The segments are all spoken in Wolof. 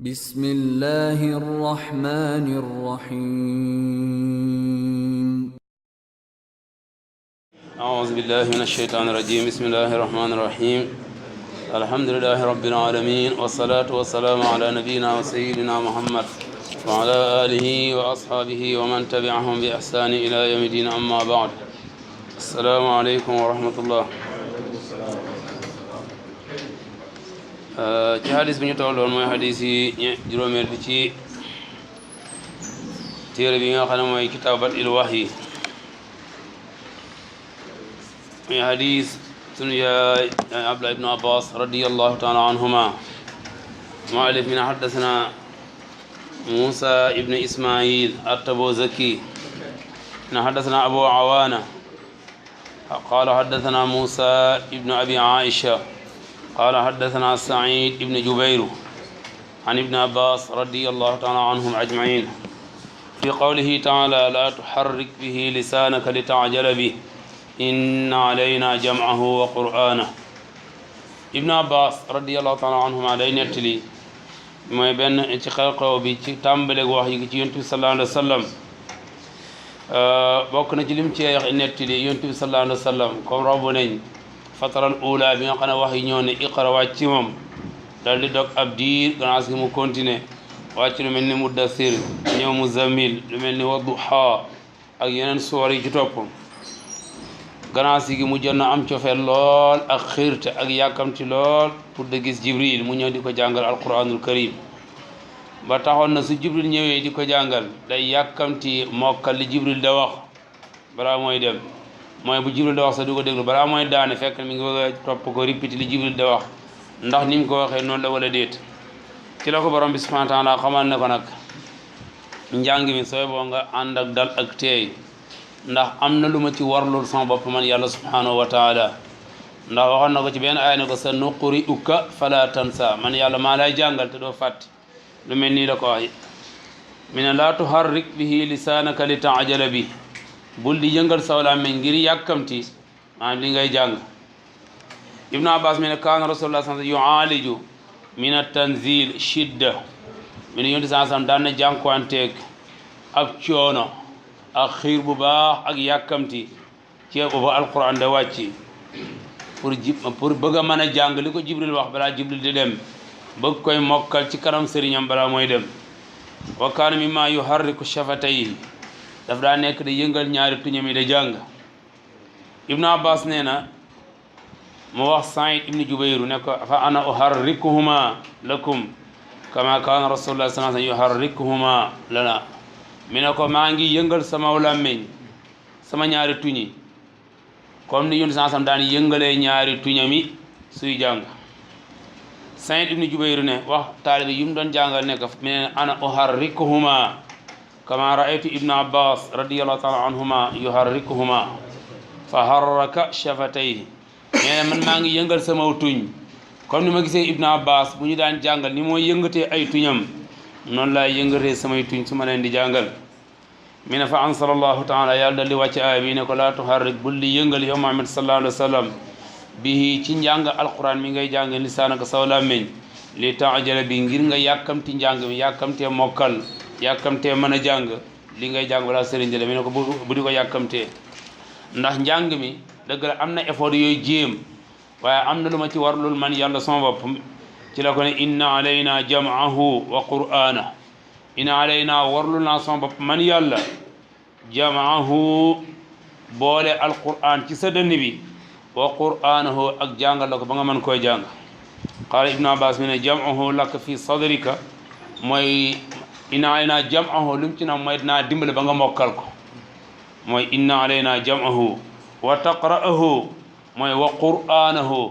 بسم الله الرحمن الرحيم. أعوذ بالله من الشيطان الرجيم. بسم الله الرحمن الرحيم. الحمد لله رب العالمين، والصلاة والسلام على نبينا وسيدنا محمد وعلى آله وأصحابه ومن تبعهم بإحسان إلى يوم الدين. أما بعد، السلام عليكم ورحمة الله. ci hadis bi ñu tolloon mooy hadis yi juróomeel bi ci téere bi nga xam ne mooy kitaabat il wahyi. muy hadis sunu yaay Abdullah ibn Abbas radiyallahu taala anhuma. muallif min haddasana Musa ibn Ismail at-Tabuzaki na haddasana Abu Awana qala haddasana Musa ibn Abi Aisha قال حدثنا سعيد بن جبير عن ابن عباس رضي الله تعالى عنهم أجمعين في قوله تعالى لا تحرك به لسانك لتعجل به إن علينا جمعه وقرآنه. ابن عباس رضي الله تعالى عنهم علي nettali mooy benn ci xew-xew bi ci tàmbaleeg wax yi ci Yonent bi sallallahu alayhi wa sallam. bokk na ci lim ci nettali Yonent bi sallallahu alayhi wa sallam comme romb nañ fataral ula bi nga xam ne wax yi ñëw ne iqra wàcc ci moom dal di dog ab diir gannaaw gi mu continuer wàcc lu mel ni muddathir ñëw muzammil lu mel ni wadduha ak yeneen soor yi ci topp. gannaaw gi mu jot na am cofeel lool ak xiirte ak yàkkamti lool pour de gis jibril mu ñëw di ko jàngal alquranul karim ba taxoon na su jibril ñëwee di ko jàngal day yàkkamti mokkal li jibril da wax balaa mooy dem. mooy bu jibril da wax sax du ko déglu balaa mooy daane fekk mi ngi bëgg a topp ko répété li jibril da wax ndax ni mu ko waxee noonu la wala déet. ci la ko borom bi subhanahu wa taala xamal ne ko nag njàng mi sooy boo nga ànd ak dal ak teey ndax am na lu ma ci warlul sama bopp man yàlla subhanahu wa taala. ndax waxoon na ko ci benn aaya ne ko sa nuqri'uka fala tansa, man yàlla maa lay jàngal te doo fàtte. lu mel nii la ko wax mi ne laa tuharrik bihi lisaanaka li ta'jala bi, bul di yëngal saw làmmiñ ngir yàkkamti maanaam li ngay jàng. ibnu abbas mi ne kaana rasulullah sallallahu alayhi wa sallam yu'aaliju min at-tanzil shidda, mi ne yonent sallallahu alayhi wa sallam daan na jànkuwanteeg ak coono ak xiir bu baax ak yàkkamti ci ba alquran da wàcci pour bëgg a mën a jàng li ko jibril wax balaa jibril di dem, bëgg koy mokkal ci kanam sëriñam balaa mooy dem. wa kaana mimma yuharriku shafatayhi, daf daa nekk di yëngal ñaari tuñam yi da jàng. ibnu abbas nee na mu wax Saïd ibnu Jubayru ne ko fa ana uharrikuhuma lakum kama kaana rasulullah sallallahu alayhi wa sallam yuharrikuhuma lana, mi ne ko maa ngi yëngal sama làmmiñ sama ñaari tuñi comme ni yonent sallallahu alayhi wa sallam daan yëngalee ñaari tuñami suy jàng. Saïd ibnu Jubayru ne wax taalibe yu mu doon jàngal ne ko mi ne ana uharrikuhuma kama raaytu ibnu abbas radiallahu taala anhuma yuharrikuhuma fa harraka shafatayhi. nee na man maa ngi yëngal sama tuñ comme ni ma gisee ibnu abbas bu ñu daan jàngal ni mooy yëngatee ay tuñam noonu laay yëngatee samay tuñ su ma leen di jàngal. mi ne fa ansala allahu taala yàlla dal di wàcc aaya bi ne ko laa tuharrik bul di yëngal yow muhammad sallallahu alayhi wa sallam bihi ci njàng alquran mi ngay jàng lisaanaka saw làmmiñ li taajala bi ngir nga yàkkamti njàng mi yàkkamtee mokkal yàkkamtee mën a jàng li ngay jàng balaa sëriñ jële mi ne ko bu di ko yàkkamtee ndax njàng mi dëgg la am na effort yooyu jéem waaye am na lu ma ci warlul man yàlla sama bopp. ci la ko ne inna alayna jam'ahu wa qur'ana, inna alayna warlul naa sama bopp man yàlla jam'ahu boole alquran ci sa dënn bi wa qur'anahu ak jàngal la ko ba nga mën koy jàng. qaala ibnu abbas mi ne jam'ahu lak fi sadrika mooy inna alayna jam'ahu lu mu ci nam mooy dinaa dimbale ba nga mokkal ko, mooy inna alayna jam'ahu wa taqra'ahu mooy wa qur'anahu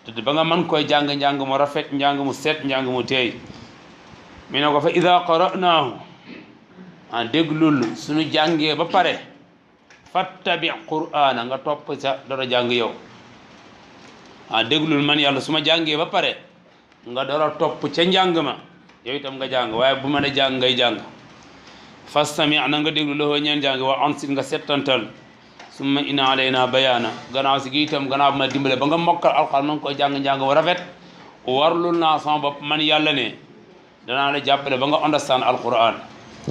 te ba nga mën koy jàng-njàng mu rafet njàng mu set njàng mu teey. mi ne ko fa ida qara'naahu déglul suñu jàngee ba pare fattabi qur'ana nga topp sa dora jàng yow. déglul man yàlla su ma jàngee ba pare nga dora topp ca njàng ma yow itam nga jàng, waaye bu mën a jàng ngay jàng. fastami na nga déglu la ñeen jàng wa ansit nga settantal. summa inna alayna bayaana, gannaaw si gi itam gannaaw bi ma dimbale ba nga mokkal alxuraan ma nga koy jàng-njàng wa rafet warlul naa sama bopp man yàlla ne danaa la jàppale ba nga understand alquran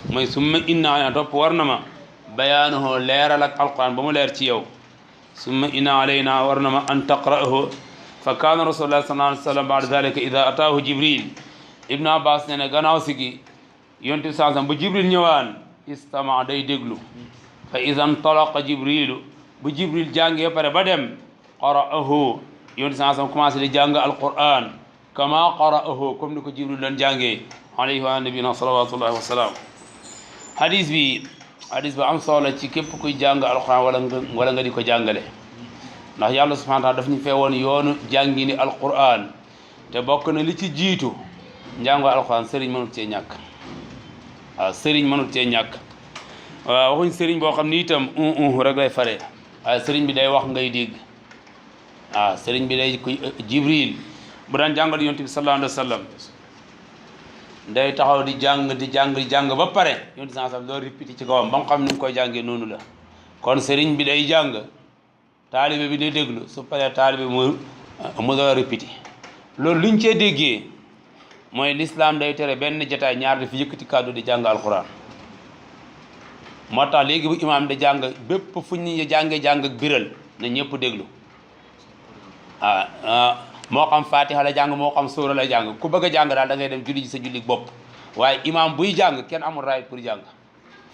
mooy summa inna alayna topp war na ma bayaanuhu leeral ak alquran ba mu leer ci yow summa inna alayna war na ma an taqra'ahu fa kaana rasulullah sallallahu alayhi wa sallam ba'da dhalika ida ataahu jibril ibnu abbas ne ne gannaaw sigi yonent bi sansam bu jibril ñëwaan istama day déglu fa ida ntalaqa jibrilu bu jibril jàngee pare ba dem qara'ahu yonent bi sansam commencé di jàng alquran kama qara'ahu comme ni ko jibril doon jàngee alayhi wa nabiyina salawatullahi wa salaam hadis bi am solo ci képp kuy jàng alquran wala nga di ko jàngale ndax yàlla subhanahu wa ta'ala daf ñu fee woon yoonu jàngi ni alquran te bokk na li ci jiitu njàngo alquran sëriñ mënut cee ñàkk waaw sëriñ mënut cee ñàkk waaw waxuñ sëriñ boo xam ni itam rek lay fare waaye sëriñ bi day wax ngay dégg waaw sëriñ bi day jibril bu daan jàngal yonent bi sallallahu alayhi wa sallam day taxaw di jàng ba pare yonent bi sallallahu alayhi wa sallam doo répété ci kawam ba nga xam ni mu koy jàngee noonu la kon sëriñ bi day jàng taalibe bi day déglu su paree taalibe mu doo répété loolu luñ cee déggee mooy l'islam day tere benn jotaay ñaar di fi yëkkati kàddu di jàng alquran moo tax léegi bu imaam di jàng bépp fu ñu jàng ak biral na ñëpp déglu moo xam fatiha la jàng moo xam sóora la jàng ku bëgg a jàng daal da ngay dem julli ji sa julli bopp waaye imaam buy jàng kenn amul raay pour jàng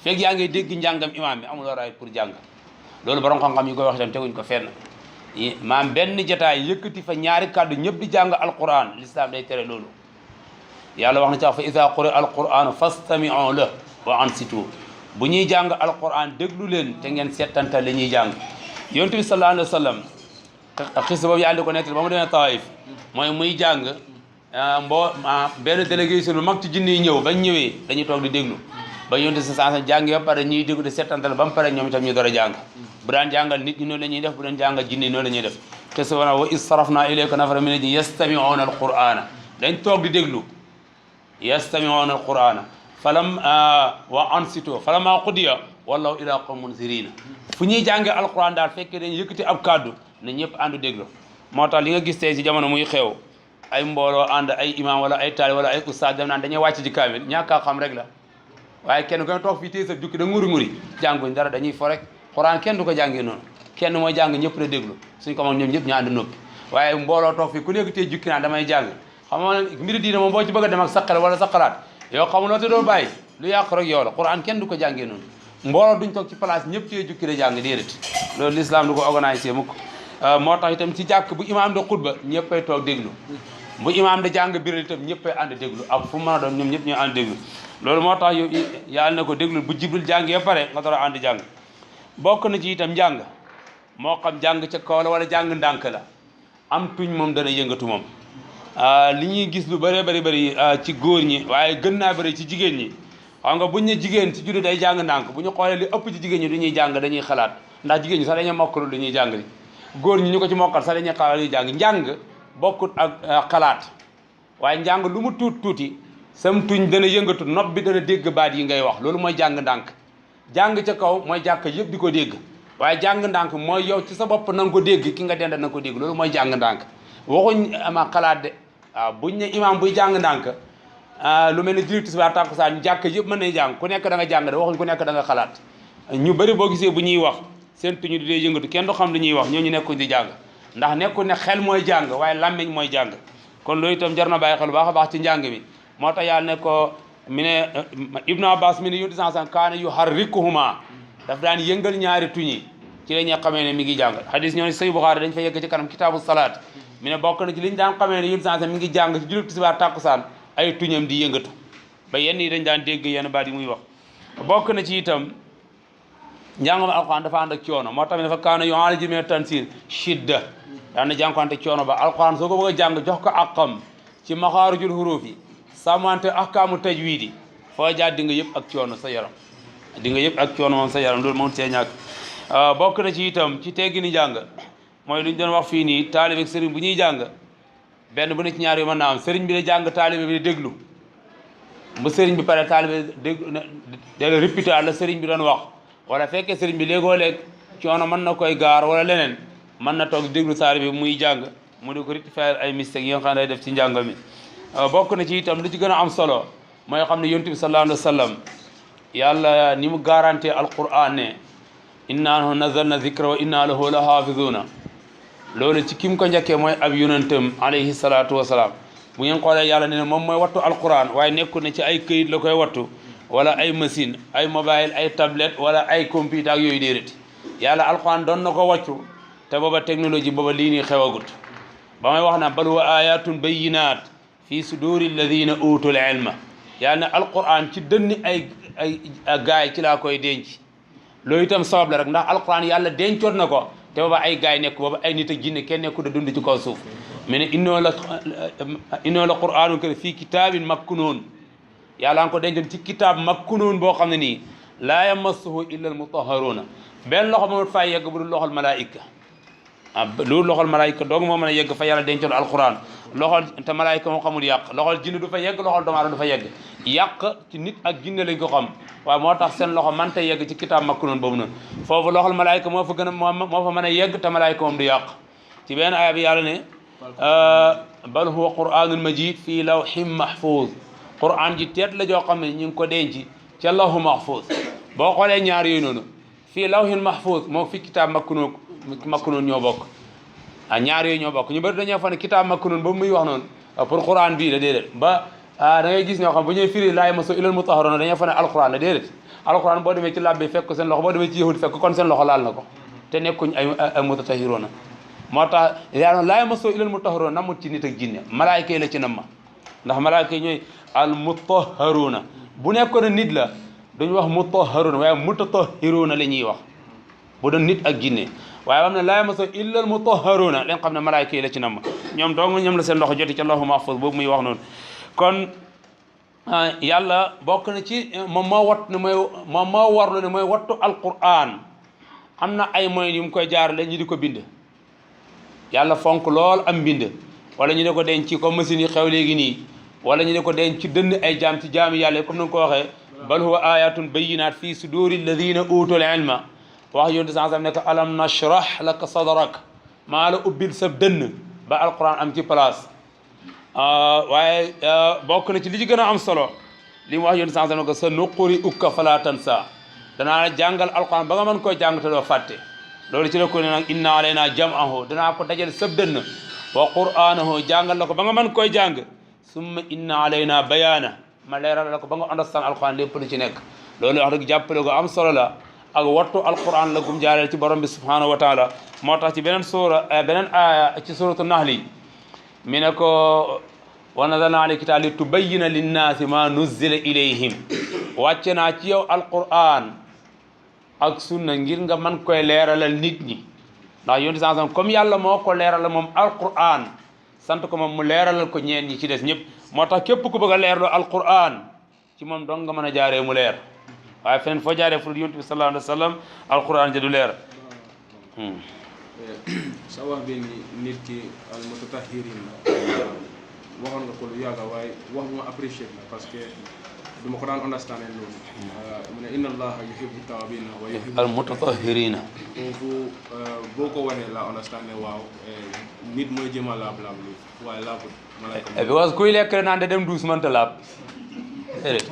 fekk yaa ngi dégg njàngam imaam bi amuloo raay pour jàng loolu borom xam-xam yi koy wax itam teguñ ko fenn maam benn jotaay yëkkati fa ñaari kàddu ñëpp di jàng alquran l'islam day tere loolu yàlla wax na ci fa iza quri'a alquranu fastami'u lahu wa ansitu bu ñuy jàng alquran déglu leen te ngeen settantal li ñuy jàng yonent bi sallallahu alayhi wa sallam xis boobu yàlla di ko nettali ba mu demee Taif mooy muy jàng benn délégation bu mag ci jinne yi ñëw bañ ñëwee dañuy toog di déglu ba yonent si sansa jàng ba pare ñuy déglu di settantal ba mu pare ñoom itam ñu door a jàng bu daan jàngal nit ñi noonu la ñuy def bu daan jàngal jinne yi noonu la ñuy def te su wana wa is sarafna ilayka nafara min al-jinni yastami'una al-qur'ana dañ toog di déglu yastami'una al-qur'ana falam wa ansitu falamma qudiya wallaw ila qawmin munzirina fu ñuy jàngee alquran daal fekkee dañ yëkkati ab kaddu na ñëpp àndu déglu moo tax li nga gis tey si jamono muy xew ay mbooloo ànd ay imam wala ay taali wala ay ustaas dem naan dañuy wàcc ci kaamil ñàkk a xam rek la waaye kenn koy toog fii téye sa jukki da nguri jànguñ dara dañuy fo rek quran kenn du ko jàngee noonu kenn mooy jàng ñëpp la déglu suñ ko moom ñoom ñëpp ñu ànd noppi waaye mbooloo toog fii ku nekk téye jukki naan damay jàng xam nga mbiri diine moom boo ci bëgg a dem ak sa xel wala sa xalaat yow xamuloo te doo bàyyi lu yàqu rek yow la quran kenn du ko jàngee noonu mbooloo duñ toog ci place ñëpp téye jukki la jàng déedéet loolu l'islam du ko organisé mukk moo tax itam ci jàkk bu imaam da xutba ñëppay toog déglu bu imaam da jàng biral itam ñëppay ànd déglu ak fu mën a doon ñoom ñëpp ñooy ànd déglu loolu moo tax yow yàlla na ko déglu bu jibril jàngee pare nga door a ànd jàng bokk na ci itam njàng moo xam jàng ca kaw la wala jàng ndànk la am tuñ moom dana yëngatu moom li ñuy gis lu bëree bëri ci góor ñi waaye gën naa bëri ci jigéen ñi xam nga buñ ne jigéen ci julli day jàng ndànk bu ñu xoolee li ëpp ci jigéen ñi du ñuy jàng dañuy xalaat ndax jigéen ñi sax dañuy mokkalu lu ñuy jàng li góor ñi ñu ko ci mokkal sax dañuy xalaat luy njàng bokkut ak xalaat waaye njàng lu mu tuuti sam tuñ dana yëngatu nopp bi dana dégg baat yi ngay wax loolu mooy jàng ndànk jàng ca kaw mooy jàkk yëpp di ko dégg waaye jàng ndànk mooy yow ci sa bopp na nga ko dégg ki nga dend na nga ko dégg loolu mooy jàng ndànk waxuñ ama xalaat de waaw buñ ne imaam buy jàng ndànk lu mel ne julli tisbaar takkusaan jàkk yëpp mën nañ jàng ku nekk da nga jàng de waxuñ ku nekk da nga xalaat ñu bëri boo gisee bu ñuy wax seen tuñu di dee yëngatu kenn du xam li ñuy wax ñooñu nekkuñ di jàng ndax nekku ne xel mooy jàng waaye làmmiñ mooy jàng kon loolu itam jar na bàyyi xel bu baax a baax ci njàng mi moo tax yàlla ne ko mi ne Ibnu Abbas mi ne yonent sallallahu kaana yuharrikuhuma daf daan yëngal ñaari tuñi ci la ñuy xamee ne mi ngi jàng hadis ñoo ne Sahih Bukhari dañ fa yegg ci kanam kitaabu salaat mi ne bokk na ci li ñu daan xamee ne yonent sallallahu mi ngi jàng ci julli tisbaar takkusaan ay tuñam di yëngatu ba yenn yi dañ daan dégg yenn baat yi muy wax bokk na ci itam njàngam alquran dafa ànd ak coono moo tax dafa kaana yu'aalaju min tansiir shidda daan na jànkuwante coono ba alquran soo ko bëgg a jàng jox ko àqam ci maxaarijul huruuf yi sàmmante ahkaamu tajwiid yi foo jaar di nga yëpp ak coono sa yaram di nga yëpp ak coono moom sa yaram loolu moom see ñàkk bokk na ci itam ci teggini jàng mooy lu ñu doon wax fii nii taalibe ak sëriñ bu ñuy jàng benn bu ne ci ñaar yu mën naa am sëriñ bi da jàng taalibe bi di déglu bu sëriñ bi pare taalibe déglu del répété la sëriñ bi doon wax wala fekkee sëriñ bi léegoo-léeg coono mën na koy gaar wala leneen mën na toog déglu taalibe bi muy jàng mu di ko rectifier ay mistakes yi nga xam ne day def ci njàng mi bokk na ci itam lu ci gën a am solo mooy xam ne yonent bi sallallahu alayhi wa sallam yàlla ni mu garanté alquran ne inna nahnu nazzalna zikra wa inna lahu la hafizuna loolu ci kim ko njëkkee mooy ab yonentam alayhi salaatu wasalaam bu ngeen xoolee yàlla ne moom mooy wattu alquran waaye nekkul ne ci ay këyit la koy wattu wala ay machine ay mobile ay tablette wala ay computer ak yooyu déedéet yàlla alquran doon na ko wàccu te booba technologie booba lii nii xewagut ba may wax na bal huwa ayatun bayyinat fi suduri alladina utul ilma yàlla ne alquran ci dënni ay gaay ci laa koy denc loolu itam sabab la rek ndax alquran yàlla dencoon na ko te booba ay gaay nekk booba ay nit ak jinne kenn nekku da dund ci kaw suuf mais ne innoo la qur'aanu karim fii kitaabin makkunoon yàlla nga ko dencoon ci kitaab makkunoon boo xam ne nii laa yamassuhu illa almutahharuuna benn loxo mënut faa yegg bu dul loxol malaayika loolu loxol malaayika doog moo mën a yegg fa yàlla dencoon alquran loxol te malaayika moo xamul yàq loxol jinne du fa yegg loxol doomu aadama du fa yegg yàq ci nit ak jinne lañ ko xam waaye moo tax seen loxo mënta yegg ci kitaab makkunoon boobu noonu foofu loxol malaayika moo fa gën a moo fa mën a yegg te malaayika moom du yàq ci benn aaya bi yàlla ne bal huwa qur'anun majid fii lawhin mahfuz qur'an ji teet la joo xam ne ñu ngi ko denc ca lawhu mahfuz boo xoolee ñaar yooyu noonu fii lawhin mahfuz moo fi kitaab makkunoon ñoo bokk ñaar yooyu ñoo bokk ñu bëri dañoo fa ne kitaab makkunoon boobu muy wax noonu pour qur'an bii la déedéet ba da ngay gis ñoo xam bu ñuy firi laa yamassuhu illal mutahharuun dañoo fa ne alquran la déedéet alquran boo demee ci labbe fekk ko seen loxo boo demee ci yahud fekk kon seen loxo laal na ko te nekkuñ ay mutatahhiruuna moo tax yàlla laa yamassuhu illal mutahharuun namut ci nit ak jinne malaayka yi la ci namma ndax malaayka yi ñooy al mutahharuuna bu nekkoon nit la duñ wax mutahharuuna waaye mutatahhiruuna la ñuy wax bu doon nit ak jinne waaye bam ne laa yamassuhu illal mutahharuuna leen xam ne malaayka yi la ci namma ñoom dong ñoom la seen loxo joti ca lawhu mahfuuz boobu muy wax noonu kon yàlla bokk na ci moom moo wat ne mooy moom moo warlu ne mooy wattu alquran am na ay moyens yu mu koy jaarale ñu di ko bind yàlla fonk lool am mbind wala ñu ne ko denc ci comme machine yi xew léegi nii wala ñu ne ko denc ci dënn ay jaam ci jaami yàlla comme nañu ko waxee bal huwa ayatun bayyinat fii suduri alladina utul ilma wax yonte sansam ne ko alam nashrah laka sadrak maa la ubbil sa dënn ba alquran am ci place waaye bokk na ci li ci gën a am solo li mu wax yonte sansam ne ko sa nuquri ukka fala tansa danaa jàngal alquran ba nga mën koy jàng te doo fàtte loolu ci la ko ne nag inna alayna jam'ahu danaa ko dajale sab dënn wa qur'anahu jàngal la ko ba nga mën koy jàng summa inna alayna bayana ma leeral la ko ba nga understand alquran lépp lu ci nekk loolu wax dëgg jàppale ko am solo la ak wattu alquran la gum jaareel ci borom bi subhanahu wa taala moo tax ci beneen suura beneen aaya ci suratu nahli mi ne ko wa nazalna alayka kitaaba li tubayyina linnaasi ma nuzzila ilayhim wàcce naa ci yow alquran ak sunna ngir nga mën koy leeralal nit ñi ndax yonti sansam comme yàlla moo ko leeralal moom alquran sant ko moom mu leeralal ko ñeen ñi ci des ñëpp moo tax képp ku bëgg a leerloo alquran ci moom dong nga mën a jaaree mu leer waaye feneen foo jaaree fu yonent bi sallallahu alayhi wa sallam alquran ja du leer sa wax bi ni nit ki al mutatahhirin waxoon nga ko lu yàgga waaye wax bu ma apprécié la parce que du ma ko daan understand loolu mu ne inna allaha yuhibbu tawabina wa yuhibbu al mutatahhirina foofu boo ko wanee la understand ne waaw nit mooy jéem a laab lu waaye laabut malaayka because kuy lekk naan de dem duus mënta laab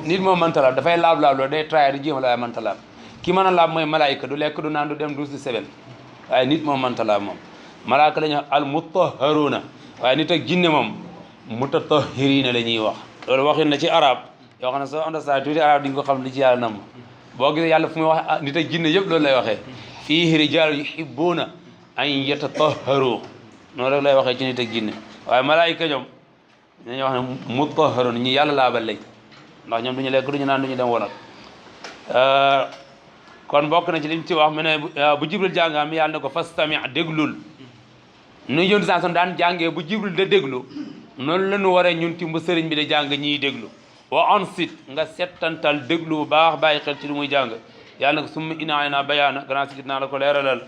nit moom mënta laab dafay laab loolu day try di jéem a laab mënta laab ki mën a laab mooy malaayka du lekk du naan du dem duus di sebel waaye nit moom mënta laab moom malaayka la ñuy wax al mutahharuna waaye nit ak jinne moom mutatahhirina la ñuy wax loolu waxin na ci arab yoo xam ne soo understand tuuti arab di nga ko xam li ci yàlla nam boo gisee yàlla fu muy wax nit ak jinne yëpp loolu lay waxee fiihi rijaalun yuhibbuuna an yatatahharu noonu rek lay waxee ci nit ak jinne waaye malaayika ñoom dañuy wax ne mutahharun ñi yàlla laabal lañ ndax ñoom duñu lekk duñu naan duñu dem wanag kon bokk na ci li mu ci wax mu ne bu jibril jàngaam yàlla ne ko fastami' déglul nu yónni saa son daan jàngee bu jibril da déglu noonu la ñu waree ñun timbu sëriñ bi da jàng ñiy déglu wa ansit nga settantal déglu bu baax bàyyi xel ci lu muy jàng yàlla na ko summa inna alayna bayaana gannaaw si gis naa la ko leeralal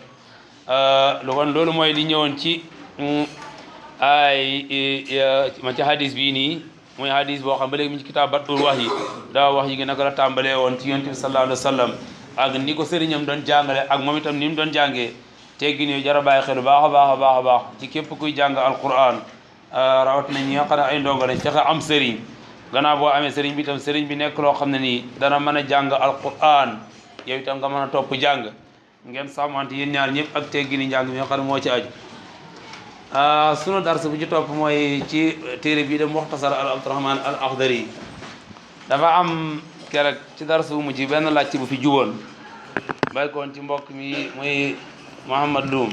lu kon loolu mooy li ñëwoon ci ma ci hadis bii nii muy hadis boo xam ba léegi mu ci kitaab Badul Wahyi daa wax yi gi naka la tàmbalee woon ci yonent bi sallallahu alayhi wa sallam ak ni ko sëriñam doon jàngale ak moom itam ni mu doon jàngee teggin yu jar a bàyyi xel bu baax a baax a baax a baax ci képp kuy jàng alquran rawat na ñi nga xam ne ay ndongo lañ fexe am sëriñ gannaaw boo amee sëriñ bi itam sëriñ bi nekk loo xam ne nii dana mën a jàng alquran yow itam nga mën a topp jàng ngeen sàmmante yéen ñaar ñëpp ak teggini njàng mi nga xam ne moo ci aju sunu dars bu ci topp mooy ci téere bii de Muxtasar al Abdurahman al Akhdari dafa am keroog ci dars bu mujj benn laaj bu fi juboon baykoon ci mbokk mi muy Mouhamad Loum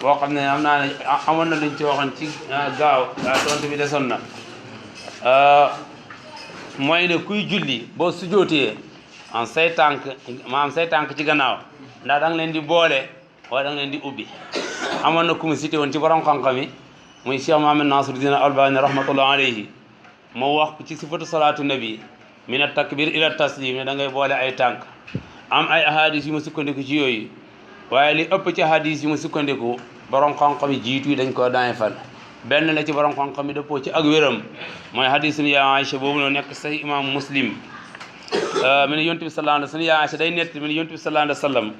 boo xam ne am naa ne amoon na luñ ci waxoon ci gaaw tontu bi desoon na mooy ne kuy julli boo sujootee en say tànk maanaam say tànk ci gannaaw ndax da nga leen di boole wala da nga leen di ubbi amoon na ku mu cité woon ci borom xam-xam yi muy Cheikh Mohamed Nasiruddin Albani rahmatullah alayhi moo wax ci sifatu salaatu nabi min at takbir ila taslim ne da ngay boole ay tànk am ay ahadis yu ma sukkandiku ci yooyu waaye li ëpp ci ahadis yu ma sukkandiku borom xam-xam yi jiitu yi dañ koo daan fal benn la ci borom xam-xam yi dëppoo ci ak wéram mooy hadis ni yaa Aïcha boobu noo nekk say imam Muslim mi ne yonent bi sallallahu alayhi wa sallam yaa Aïcha day nett mi ne yonent bi sallallahu alayhi wa sallam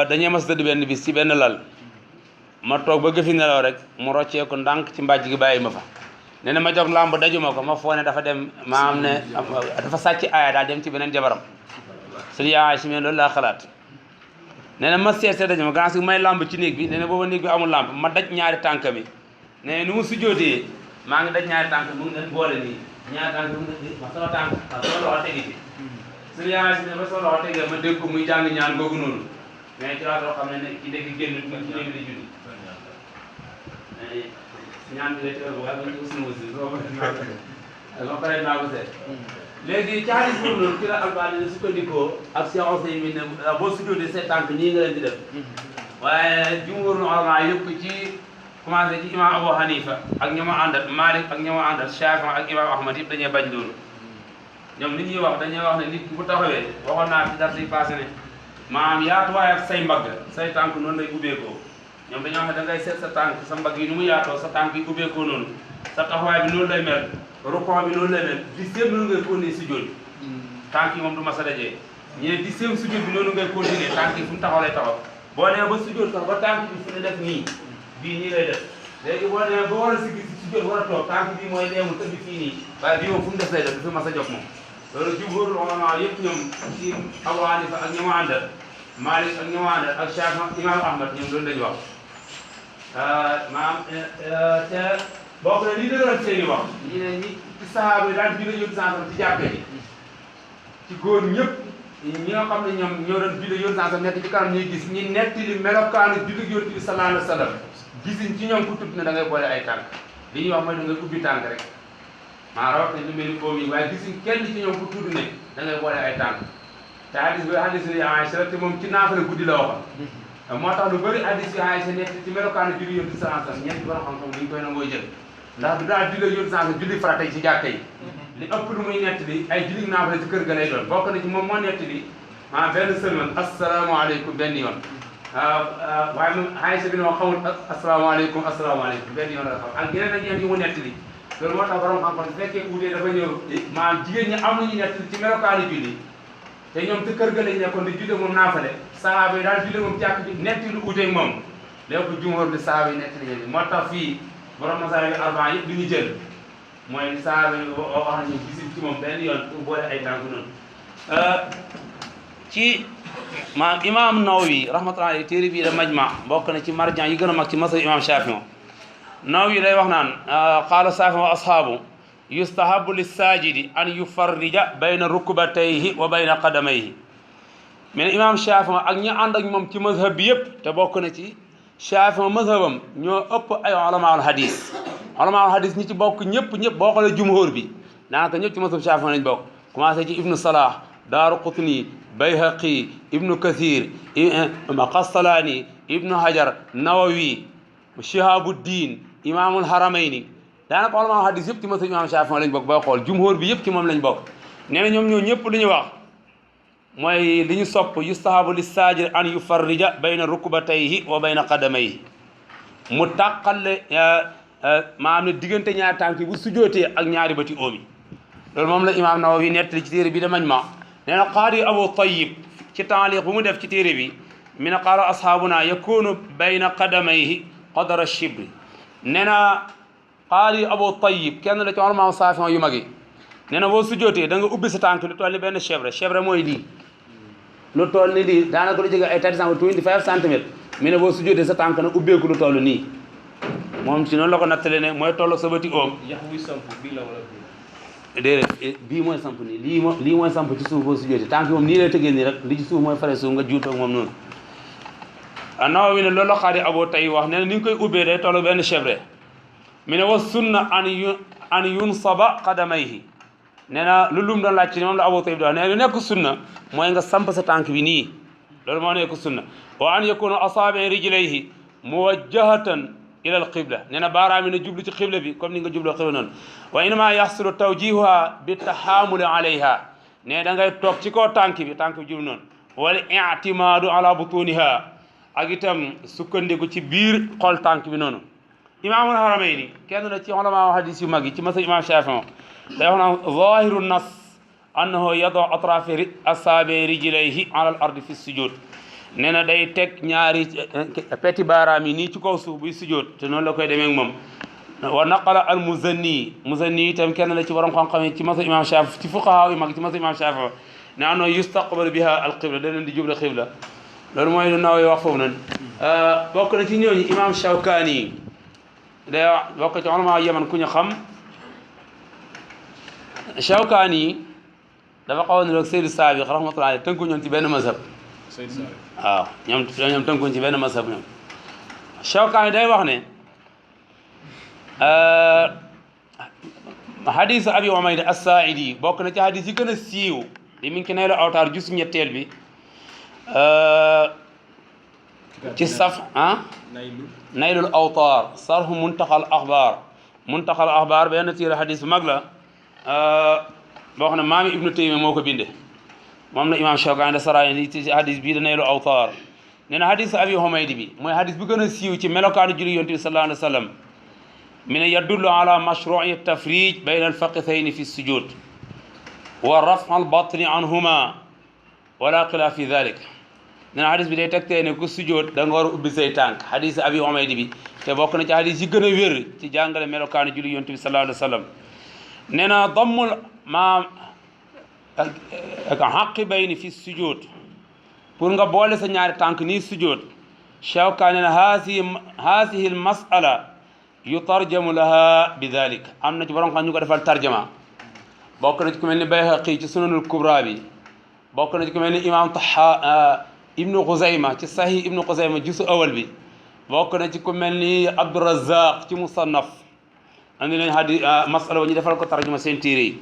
dañuy mas tëdd benn bis ci benn lal ma toog ba gëfi nelaw rek mu roccee ko ndànk ci mbàjj gi bàyyi ma fa nee na ma jóg làmb dajuma ko ma foo ne dafa dem maam ne dafa sàcc aaya daal dem ci beneen jabaram suñu yaa Aïcha loolu laa xalaat nee na ma seet dajuma gannaaw si may làmb ci néeg bi nee na booba néeg bi amul làmb ma daj ñaari tànk mi nee na nu mu sujjootee maa ngi daj ñaari tànk mu ngi boole nii ñaari tànk mu ngi ma sama tànk sama loxo tegi ci suñu yaa Aïcha ba sama loxo tegee ma dégg ko muy jàng ñaan googu noonu mais ci laa loo xam ne ci dégg génn ci néeg di julli ñaan bi la ci ëpp waaye ba ñu suñu wasi ba pare naa ko seet léegi ci hadis boobu noonu ci la Albani ne sukkandikoo ak Cheikh Ousaymin ne boo sujjootee say tànk nii nga leen di def waaye jumhurul ulama yëpp ci commencé ci imam Abu Hanifa ak ña ma àndat Malik ak ña ma àndat Shafi ak imam Ahmad yëpp dañuy bañ loolu ñoom li ñuy wax dañuy wax ne nit bu taxawee waxoon naa fi dara si passé ne maanaam yaatuwaay ak say mbagg say tànk noonu lay ubbeekoo ñoom dañoo xam ne da ngay seet sa tànk sa mbagg yi nu mu yaatoo sa tànk yi ubbeekoo noonu sa taxawaay bi noonu lay mel rukon bi noonu lay mel dixième noonu ngay continuer sujjóot tànk yi moom du mas a dajee ñu ne dixième sujjóot bi noonu ngay continuer tànk yi fu mu taxaw lay taxaw boo nee ba sujjóot sax ba tànk bi fu ne def nii bii nii lay def léegi boo nee ba war a siggi si sujjóot war a toog tànk bii mooy leemul tëdd fii nii waaye bii moom fu mu def lay def du fi mas a jóg moom loolu jumhurul ulama yëpp ñoom ci Abu Hanifa ak ñi ma àndal Malik ak ñi ma àndal ak Shafi imam Ahmad ñoom loolu lañu wax maam te bokk na li dëgëral seen i wax ñi ne ñi ci sahaaba yi daan julli yónni sansam ci jàkka yi ci góor ñëpp ñi nga xam ne ñoom ñoo doon julli yónni sansam nekk ci kanam ñuy gis ñi netti li melokaanu julli yónni bi sallallahu alayhi wa sallam gisuñ ci ñoom ku tudd ne da ngay boole ay tànk li ñuy wax mooy da ngay ubbi tànk rek maa rawat nañ lu mel ni oom yi waaye gisuñ kenn ci ñoom ku tudd ne da ngay boole ay tànk te hadis bi hadis ni Aïcha te moom ci naafale guddi la waxoon moo tax lu bëri hadis yi Aïcha nekk ci melokaanu julli yónni sallallahu alayhi wa sallam ñeenti borom xam-xam duñ koy nangoo jël ndax du daal julli yónni sallallahu alayhi wa sallam julli farata yi ci jàkka yi li ëpp lu muy nett li ay julli naafale ci kër ga lay doon bokk na ci moom moo nett li maa benn sëlman asalaamaaleykum benn yoon waaye moom Aïcha bi ne ma xamul asalaamaaleykum benn yoon la xam ak yeneen ak yeneen yu mu nett li loolu moo tax borom xam-xam su fekkee uutee dafa ñëw maanaam jigéen ñi am nañu nett li ci melokaanu julli te ñoom ci kër ga lañ nekkoon di julli moom naafale sahaaba yi daal julli moom jàkk ji netti lu uteeg moom léegi jumhur bi sahaaba yi netti li moo tax fii borom masaahib yi arbaa yëpp li ñu jël mooy li sahaaba yi wax nañu gisul ci moom benn yoon pour boole ay tànk noonu ci maanaam imam Nawawi rahmatullahi alayhi téere bii da majma bokk na ci marjan yi gën a mag ci masal imam Shafi Nawawi day wax naan qaala Shafi wa ashaabu yustahabu lissaajidi an yufarrija bayna rukbatayhi wa bayna qadamayhi mais imam Shafi ak ñi ànd ak moom ci mazhab bi yëpp te bokk na ci Shafi mazhabam ñoo ëpp ay ulamaul hadis ñi ci bokk ñëpp boo xoolee jumhur bi daanaka ñëpp ci mazhab Shafi lañ bokk commencé ci ibnu Salah Daaraqutni Bayhaqi ibnu Kathir Qastalaani ibnu Hajar Nawawi Shihabuddin imaamul Haramayni daanaka ulama hadis yëpp ci mazhab imam Shafi lañ bokk booy xool jumhur bi yëpp ci moom lañ bokk nee na ñoom ñoo ñëpp li ñu wax mooy li ñu sopp yustahabu lissaajir an yufarrija bayna rukbatayhi wa bayna qadamayhi mu tàqale maanaam ne diggante ñaari tànk yi bu sujootee ak ñaari bëti oom yi loolu moom la imam Nawawi nettali ci téere bi da Majma nee na qaadi Abu Tayyib ci taaliq bu mu def ci téere bi mi ne qaala ashaabuna yakunu bayna qadamayhi qadra shibri nee na qaali Abu Tayyib kenn la ci ulama Saafi yu mag yi nee na boo sujjootee da nga ubbi sa tànk lu toll ni benn chèvre mooy lii lu toll ni lii daanaka lu jege ay 25 centimètres mi ne boo sujjootee sa tànk nag ubbeeku lu toll nii moom ci noonu la ko nattale ne mooy toll sa bëti oom. yax buy samp bii la wala déedéet bii mooy samp nii lii mooy samp ci suuf boo sujjootee tànk yi moom nii lay tëggee nii rek li ci suuf mooy fare suuf nga juutoo moom noonu. Nawawi ne loolu la qaadi Abu Tayyib wax nee na ni nga koy ubbee day toll benn chèvre mi ne wa sunna an yunsaba qadamayhi nee na lu lum doon laaj ci moom la Abu Tayyib di wax nee na lu nekk sunna mooy nga samp sa tànk bi nii loolu moo nekk sunna wa an yakuna asaabi rijlayhi muwajjahatan ila al qibla nee na baaraam yi na jublu ci xibla bi comme ni nga jubloo xibla noonu wa innama yaxsulu tawjihuha bi taxaamuli alayha ne da ngay toog ci kaw tànk bi jublu noonu wala ictimaadu ala butuniha ak itam sukkandiku ci biir xol tànk bi noonu imaamul haramayni kenn la ci ulama hadis yu mag yi ci masa imam Shaafi'i day wax naan zahiru nas annahu yadu atrafi asaabi rijlayhi ala al ardi fi sujud nee na day teg ñaari peti baaraam yi nii ci kaw suuf buy sujud te noonu la koy demee ak moom wa naqala al muzanni itam kenn la ci borom xam-xam yi ci masa imam Shaafi'i ci fuqaha yu mag ci masa imam Shaafi'i ne annahu yustaqbalu biha al qibla da leen di jublu xibla loolu mooy lu Nawawi wax foofu noonu bokk na ci ñooñu imam Shawkaani day bokk ci ulama Yaman ku ñu xam Shawkaani dafa xaw a niroog Seydou Saabiq rahmatullahi alayhi tënku ñoon ci benn mazhab waaw ñoom tënkuñ ci benn mazhab ñoom Shawkaani day wax ne hadisu Abi Umayda as-Saaidi bokk na ci hadis yi gën a siiw li mi ngi ci Naylul Awtaar jus ñetteel bi ci saf Naylul Awtaar sarhu muntaxal axbaar benn tiir hadis bu mag la boo xam ne maami Ibnu Taymiya moo ko binde moom la imam Shawkaani da saraay ni ci hadis bii da Naylul Awtaar nee na hadis Abi Humaydi bi mooy hadis bi gën a siiw ci melokaanu julli Yonent bi sallallahu alayhi wa sallam mi ne yadullu ala mashru'i tafrij bayna al-fakhidhayni fi sujud wa raf' al-batni anhuma wala xilaaf fi dhalik nee na hadis bi day tegtee ne ku sujud da nga war a ubbi say tànk hadis Abi Humaydi bi te bokk na ci hadis yi gën a wér ci jàngale melokaanu julli Yonent bi sallallahu alayhi wa sallam nee na dammul ma aqibayni fi sujud pour nga boole sa ñaari tànk nii sujud Shawkaani ne haasihi al mas'ala yutarjamu laha bi dhalik am na ci borom xam ñu ko defal tarjama bokk na ci ku mel ni Bayhaqi ci sunanul kubra bi bokk na ci ku mel ni imam ibnu Xuzayma ci sahih ibnu Xuzayma jusu awal bi bokk na ci ku mel ni Abdurazaq ci musannaf andi nañ hadi masala ñu defal ko tarjuma seen téere yi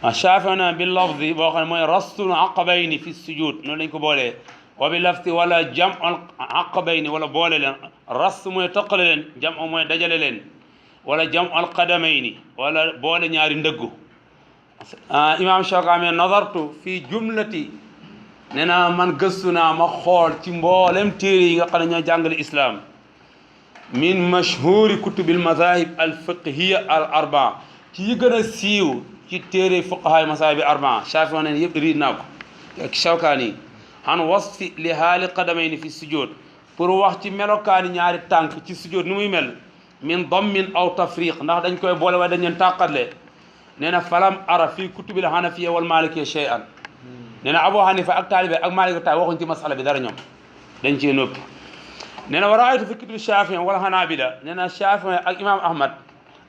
Shaafi'ina bi lafzi boo xam ne mooy rastul aqabayni fi sujud noonu lañ ko boolee wa bi lafzi wala jam'ul aqabayni wala boole leen ras mooy taqale leen jam mooy dajale leen wala jam'ul qadamayni wala boole ñaari ndëggu imam Shawkaani nazartu fi jumlati nee na man gëstu naa ma xool ci mboolem téere yi nga xam ne ñoo jàngale islam min mashhuri kutubil madahib al fiqhiya al arbaa ci yi gën a siiw ci téere fuqahaay masahib bi arbaa Shaafi'i ne yëpp riid naa ko ak Shawkaani an wasfi li haali qadamayni fi sujud pour wax ci melokaani ñaari tànk ci sujud nu muy mel min dammin aw tafriq ndax dañ koy boole waaye dañ leen tàqatle nee na falam ara fii kutubil hanafiya wal malikiya shay'an nee na Abu Hanifa ak taalibe ak Maalik taay waxuñ ci masala bi dara ñoom dañ cee noppi nee na wa raaytu fi kutubi Shaafi'i wal Hanabila nee na Shaafi'i ak imam Ahmad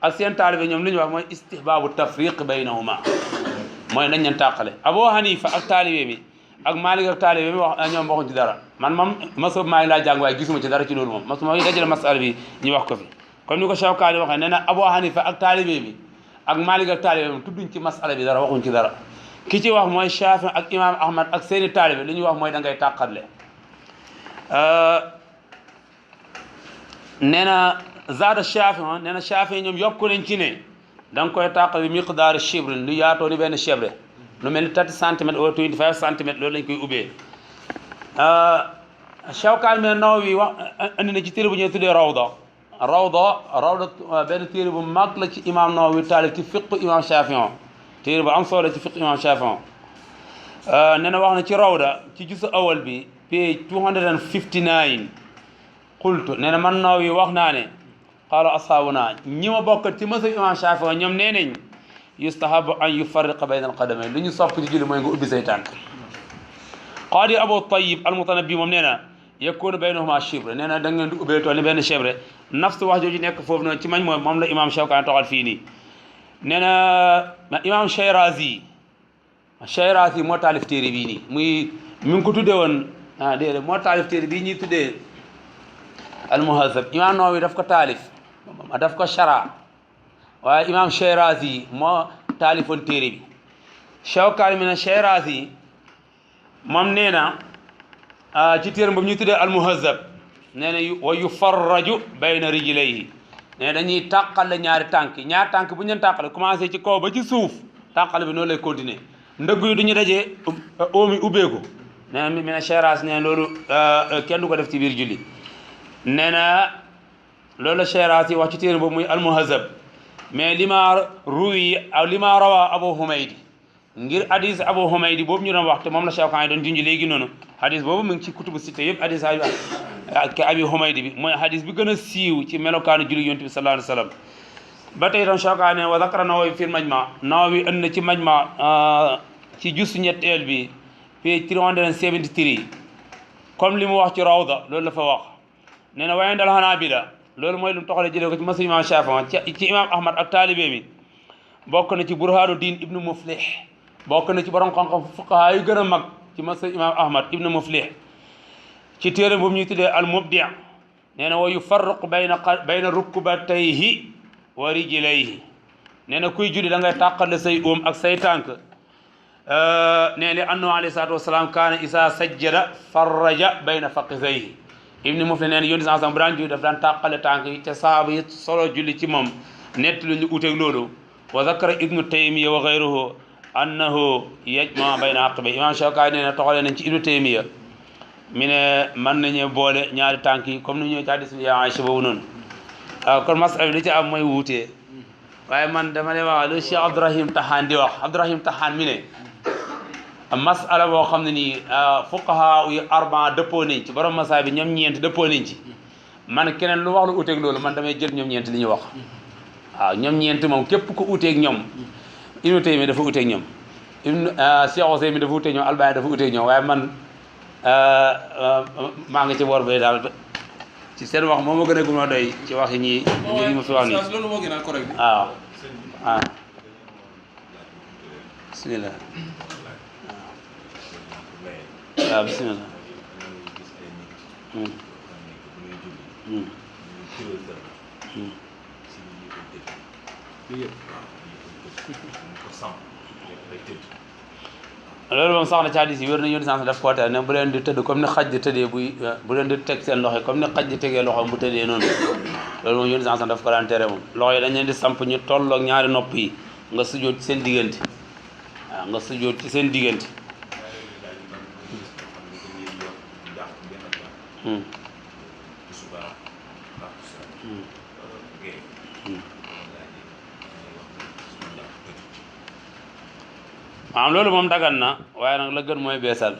ak seen taalibe ñoom li ñu wax mooy istihbaabu tafriq baynahuma mooy dañ leen tàqale Abu Hanifa ak taalibe bi ak Maalik ak taalibe bi wax ñoom waxuñ ci dara man moom masab maa ngi laa jàng waaye gisuma ci dara ci loolu moom masuma dajale masala bi ñu wax ko fi comme ni ko Shawkaani waxee nee na Abu Hanifa ak taalibe bi ak Maalik ak taalibe bi tudduñ ci masala bi dara waxuñ ci dara ki ci wax mooy Shaafi ak imam Ahmad ak seeni taalibe li ñuy wax mooy da ngay tàqatle nee na zaada Shaafi nee na Shaafi ñoom yokku nañ ci ne da nga koy tàqale bi miqdaar shibrin lu yaatoo ni benn chebre lu mel ni 30 centimètres wala 25 centimètres loolu lañ koy ubbee Shawkaani me Nawawi wax andi na ci téere bu ñuy tuddee rawda benn téere bu mag la ci imam Nawawi taalif ci fiqu imam Shaafi téere bu am solo ci fiqh imam Shaafi'i nee na wax na ci rawda ci jusu awal bi page 259 qultu nee na man Nawawi wax naa ne qala ashabuna ñima bokk ci mësa imam Shafi'i ñoom nee nañ yustahabu an yufarriqa bayna al qadamayn lu ñu sopp ci julli mooy nga ubbi say tànk qaadi Abu Tayyib al-Mutanabbi moom nee na yakunu baynahuma chibre nee na da ngeen di ubbee tool ni benn chibre nafsu wax jooju nekk foofu noonu ci mañ mooy moom la imam Shawkani toxal fii nii nee na imam Shirazi moo taalif téere bii nii muy mi ngi ko tuddee woon déedéet moo taalif téere bii ñuy tuddee al-Muhazzab imam Nawawi daf ko taalif daf ko shara waaye imam Shirazi moo taalifoon téere bi Shawkani mi ne Shirazi moom nee na ci téere boobu ñuy tuddee al-Muhazzab nee na wa yufarraju bayna rijlayhi nee na dañuy tàqale ñaari tànk bu ñu leen tàqale commencé ci kaw ba ci suuf tàqale bi noonu lay continuer ndëgg yi du ñu dajee oomi ubbeeku nee na mi ne Shirazi nee na loolu kenn du ko def ci biir julli nee na loolu la Shirazi wax ci téere boobu muy al-Muhazzab mais lima ruwi aw lima rawa Abu Humaydi ngir hadis Abu Humaydi boobu ñu doon wax te moom la Shawkani doon junj léegi noonu hadis boobu mu ngi ci kutubu sitta yëpp hadis Abi Humaydi bi mooy hadis bi gën a siiw ci melokaanu julli yonent bi sallallahu alayhi wa sallam ba tey itam Shawkani wa zakara Nawawi fi majma Nawawi ënd na ci majma ci justu ñetteel bi page 373 comme li mu wax ci rawda loolu la fa wax nee na waaye dal Hanabila loolu mooy lu mu toxale jëlee ko ci masu imam Shafi'i ci imam Ahmad ak taalibe mi bokk na ci Burhanu Din ibnu Muflih bokk na ci borom xam-xam fuqaha yu gën a mag ci masa imam Ahmad ibnu Muflih ci téere boobu ñuy tuddee al Mubdi' nee na wa yufarriqu bayna rukbatayhi wa rijlayhi nee na kuy julli da ngay tàqale say óom ak say tànk nee li annahu alayhi salaatu wasalaam kaana isa sajjada farraja bayna faqizayhi ibnu Muflih nee na yonent sallallahu alayhi wasallam bu daan julli daf daan tàqale tànk yi te sahaaba yi solo julli ci moom nett lu ñu uteeg loolu wa zakara ibnu Taymiya wa ghayruhu annahu yajma bayna aqibay imam Shawkani nee na toxalee nañ ci ibnu Taymiya mi ne mën nañu boole ñaari tànk yi comme ni ñëw ci hadiis ya Aïcha boobu noonu kon masala bi li ci am mooy wuutee waaye man dama lay wax lu Cheikh Abdourahim Tahan di wax Abdourahim Tahan mi ne masala boo xam ne nii fuqaha yu arba dëppoo nañ ci borom masaa bi ñoom ñeent dëppoo nañ ci man keneen lu wax lu uteeg loolu man damay jël ñoom ñeent li ñu wax waaw ñoom ñeent moom képp ku uteeg ñoom Ibnu Taymiya dafa uteeg ñoom Cheikh Ousaymin dafa uteeg ñoom Albani dafa uteeg ñoom waaye man maa ngi ci boor bay daal ci seen wax moom ma gën a gën a doy ci wax yi ñi ma fi wax nii loolu moo gën a correct bi waaw waaw bismillah waaw bismillah loolu moom sax na ci hadis yi wér na yónni sens daf ko tere ne bu leen di tëdd comme ni xaj di tëddee bu leen di teg seen loxo yi comme ni xaj di tegee loxo bu tëddee noonu loolu moom yónni sens daf ko daan tere moom loxo yi dañ leen di samp ñu tolloog ñaari nopp yi nga sujjóot ci seen diggante waaw nga sujjóot ci seen diggante maanaam loolu moom dagan na waaye nag la gën mooy beesal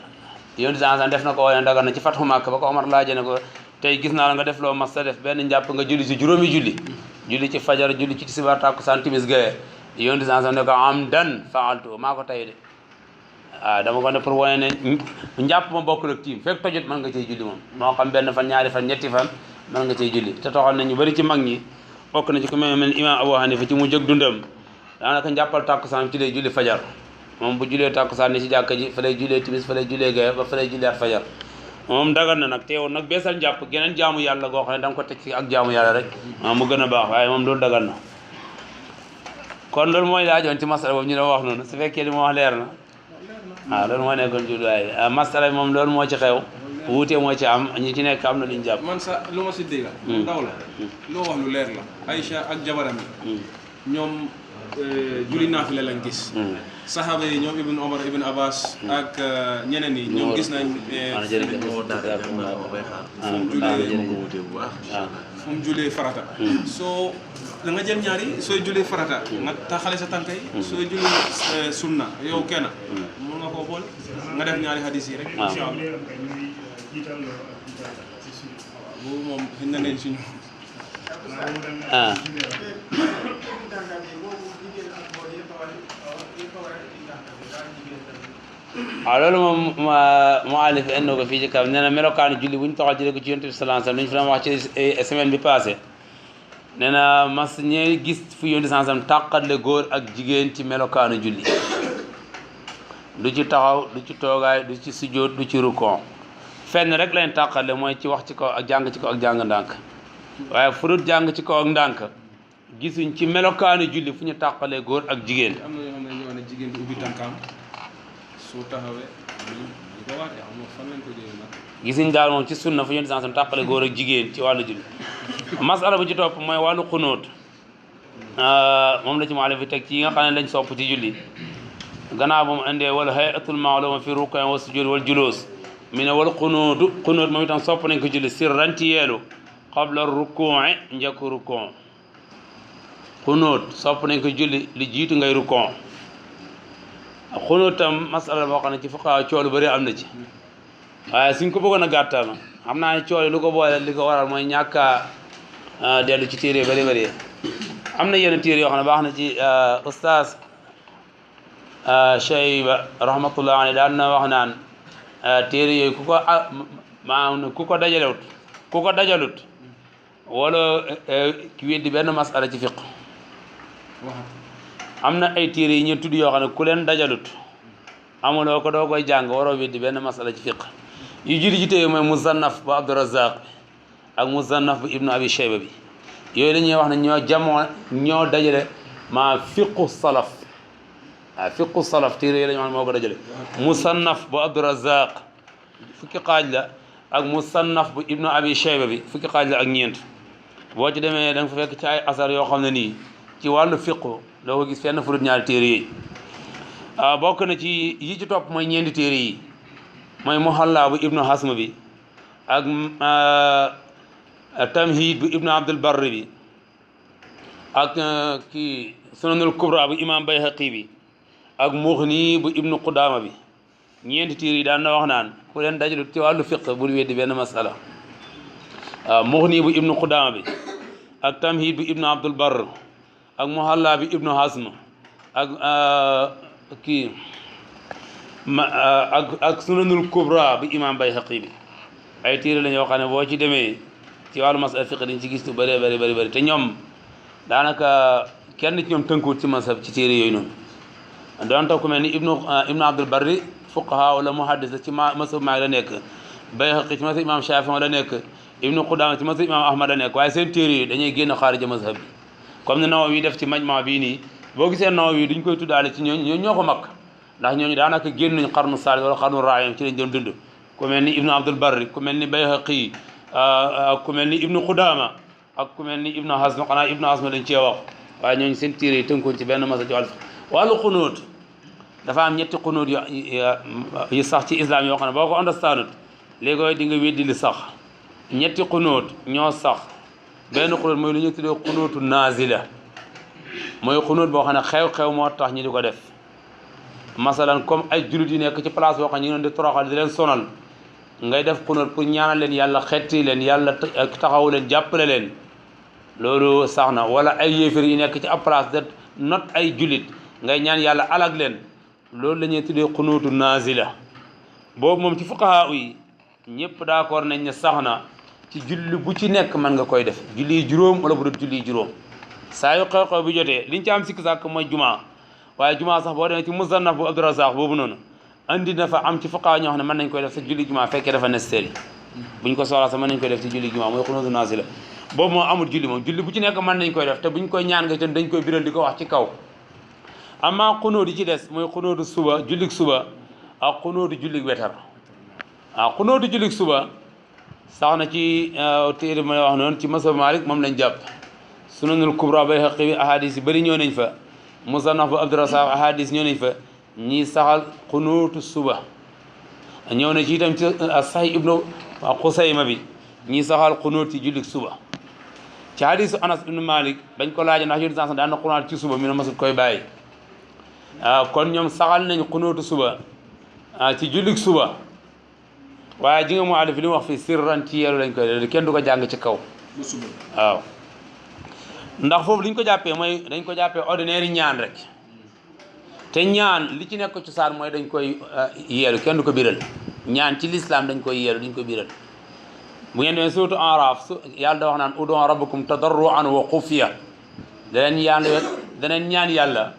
yonent bi def na ko waaye dagan na ci Fathu Makka ba ko Omar laajee ne ko tey gis naa la nga def loo mas sa def benn njàpp nga julli ci juróomi julli ci fajar julli ci tisbaar takkusaan timis gaye yonent bi ne ko amdan faaltu maa ko tey de waaw dama ko ne pour wane ne njàpp ma bokkul ak tiim fekk tojut mën nga cey julli moom moo xam benn fan ñaari fan ñetti fan mën nga cey julli te toxal nañ ñu bëri ci mag ñi bokk na ci ku mel ni imam Abu Hanifa ci mu jëg dundam daanaka njàppal takkusaan ci lay julli fajar moom bu julee takkusaan ni ci jàkka ji fa lay julee timis fa lay julee gaye ba fa lay julee at fajar moom dagan na nag teewoon nag beesal njàpp geneen jaamu yàlla goo xam ne da nga ko teg ci ak jaamu yàlla rek mu gën a baax waaye moom loolu dagan na kon loolu mooy laajoon ci masala boobu ñu doon wax noonu su fekkee li ma wax leer na waaw loolu moo nekkoon jubluwaay masala bi moom loolu moo ci xew wuute moo ci am ñi ci nekk am na lu ñu jàpp man sa lu ma si dégga ndaw la loo wax lu leer la Aïcha ak jabaram yi ñoom julli naafile lañ gis saxaaba yi ñoom Ibn Omar Ibn Abbas ak ñeneen yi ñoom gis nañ fu mu julee farata soo da nga jël ñaari sooy julee farata nga taxale sa tànk yi sooy julee sunna yow kenn mun nga koo boole nga def ñaari hadis yi rek incha allah boobu moom xëy na leen suñu ah waaw loolu moom mu alif indi ko fii ci kaw nee na melokaanu julli bu ñu toxal jëlee ko ci yonent bi sallallahu alayhi wasallam lu ñu fi doon wax ci semaine bi passé nee na mas ñee gis fu yonent bi sallallahu alayhi wasallam tàqatle góor ak jigéen ci melokaanu julli du ci taxaw du ci toogaay du ci sujjóot du ci rukon fenn rek lañ tàqale mooy ci wax ci kaw ak jàng ci kaw ak jàng ndànk waaye fu dul jàng ci kaw ak ndànk gisuñ ci melokaanu julli fu ñu tàqalee góor ak jigéen. am na yoo xam ne ñoo ne jigéen di ubbi tànkaam su taxawee ñu ko waatee xam nga fan lañ ko jëlee nag. gisuñ daal moom ci sunna fu ñu di tàqale góor ak jigéen ci wàllu julli. masala bu ci topp mooy wàllu xunóot moom la ci muallif bi teg ci yi nga xam ne lañ sopp ci julli gannaaw bu mu indee wal hayatul ma'luma fi ruku'i wa sujud wal julus mi ne wal xunóotu xunóot moom itam sopp nañ ko julli sirran ci yeelu qabla ruku'i njëkk rukon xunóot sopp nañ ko julli li jiitu ngay rukon xunóot tam masala boo xam ne ci fuqahaa coolu bëri am na ci waaye suñ ko bëggoon a gàttal xam naa ne coolu lu ko boole li ko waral mooy ñàkk a dellu ci téere bëri bëri am na yenn téere yoo xam ne baax na ci ustaas Shayba rahmatullah alayhi daan na wax naan téere yooyu maanaam ku ko dajalut wala ki weddi benn masala ci fiq am na ay téere yi ñu tudd yoo xam ne ku leen dajalut amuloo ko doo koy jàng waroo weddi benn masala ci fiq yu juri ci téere mooy musannaf bu Abdurazaq ak musannaf bu ibnu abi shayba bi yooyu la ñuy wax ne ñoo dajale maa fiqu salaf waaw fiqu salaf téere yi la ñu wax ne moo ko dajale musannaf bu Abdurazaq fukki xaaj la ak musannaf bu ibnu abi shayba bi fukki xaaj la ak ñeent boo ci demee da nga fa fekk ci ay asar yoo xam ne nii ci wàllu fiqu doo ko gis fenn furut ñaari téere yi bokk na ci yi ci topp mooy ñeenti téere yi mooy muhalla bu ibnu hasm bi ak tamhid bu ibnu abdul barri bi ak kii sunanul kubra bu imam bayhaqi bi ak mughni bu ibnu qudama bi ñeenti téere yi daan na wax naan ku leen dajalu ci wàllu fiq bul weddi benn masala mughni bu ibnu qudama bi ak tamhid bu ibnu abdul barr ak muhalla bi ibnu hasm ak kii ak sunanul kubra bi imam bayhaqi bi ay téere la ñoo xam ne boo ci demee ci wàllu masala fiq dañ ci gis lu bëree bëri te ñoom daanaka kenn ci ñoom tënkuwut ci masab ci téere yooyu noonu donte ku mel ni ibnu abdul barri fuqaha wala muhaddis la ci masab maag la nekk bayhaqi ci masab imam shafi la nekk ibnu qudama ci masab imam ahmad la nekk waaye seen téere yi dañuy génn xaarija mazhab bi comme ne Nawawi def ci majma bii nii boo gisee Nawawi duñ koy tuddaale ci ñooñu ñoo ko mag ndax ñooñu daanaka génn nañ xarnu saalis wala xarnu raayam ci lañ doon dund ku mel ni ibnu abdul barri ku mel ni bayhaqi ku mel ni ibnu qudama ak ku mel ni ibnu hasm xanaa ibnu hasm lañ cee wax waaye ñooñu seen téere yi tënkoon ci benn masa ci wàllu xunóot dafa am ñetti xunóot yu sax ci islam yoo xam ne boo ko understandut léegi di nga weddi li sax ñetti xunóot ñoo sax benn xunóot mooy lu ñu tuddee xunóotu naazila mooy xunóot boo xam ne xew-xew moo tax ñi di ko def masalan comme ay jullit yu nekk ci place boo xam ne ñu ngi leen di toroxal di leen sonal ngay def xunóot pour ñaanal leen yàlla xetti leen yàlla taxawu leen jàppale leen loolu sax na wala ay yéefar yi nekk ci ab place de not ay jullit ngay ñaan yàlla alag leen loolu la ñuy tuddee xunóotu naazila boobu moom ci fuqahaa yi ñëpp d'accord nañ ne sax na ci julli bu ci nekk mën nga koy def julli juróom wala bu dul julli juróom saa yu xew-xew bi jotee liñ ci am sikk sàkk mooy jumaa waaye jumaa sax boo demee ci musannaf bu Abdurazaq boobu noonu andi na fa am ci fuqahaa ñoo xam ne mën nañ koy def sa julli jumaa fekkee dafa nécessaire buñ ko soxlaa sax mën nañ koy def ci julli jumaa mooy xunóotu naazila boobu moom amul julli moom julli bu ci nekk mën nañ koy def te buñ koy ñaan nga itam dañ koy biral di ko wax ci kaw amma xunóot yi ci des mooy xunóotu suba jullik suba ak xunóotu jullik wetar xunóotu jullik suba sax na ci téere ma wax noonu ci masab Malik moom lañ jàpp sunanul kubra bayhaqi bi ahadis yi bëri ñëw nañ fa musannaf bu Abdurazaq ahadis ñëw nañ fa ñi saxal xunóotu suba ñëw na ci itam ci sahih ibnu Xusayma bi ñi saxal xunóot ci jullik suba ci hadisu Anas ibnu Malik bañ ko laaja ndax yonent daan na xunaat ci suba mi ne masut koy bàyyi kon ñoom saxal nañ xunóotu suba ci jullik suba waaye ji nga mu àllif li mu wax fii sirran ci yeelu lañ koy def kenn du ko jàng ci kaw waaw ndax foofu li ñu ko jàppee mooy dañ ko jàppee ordinaire ñaan rek te ñaan li ci nekk cosaan mooy dañ koy yeelu kenn du ko biral ñaan ci l'islam dañ koy yeelu duñ ko biral bu ngeen demee surtout Araf yàlla da wax naan ud'u rabbakum tadarruan wa xufiya daneen ñaan yàlla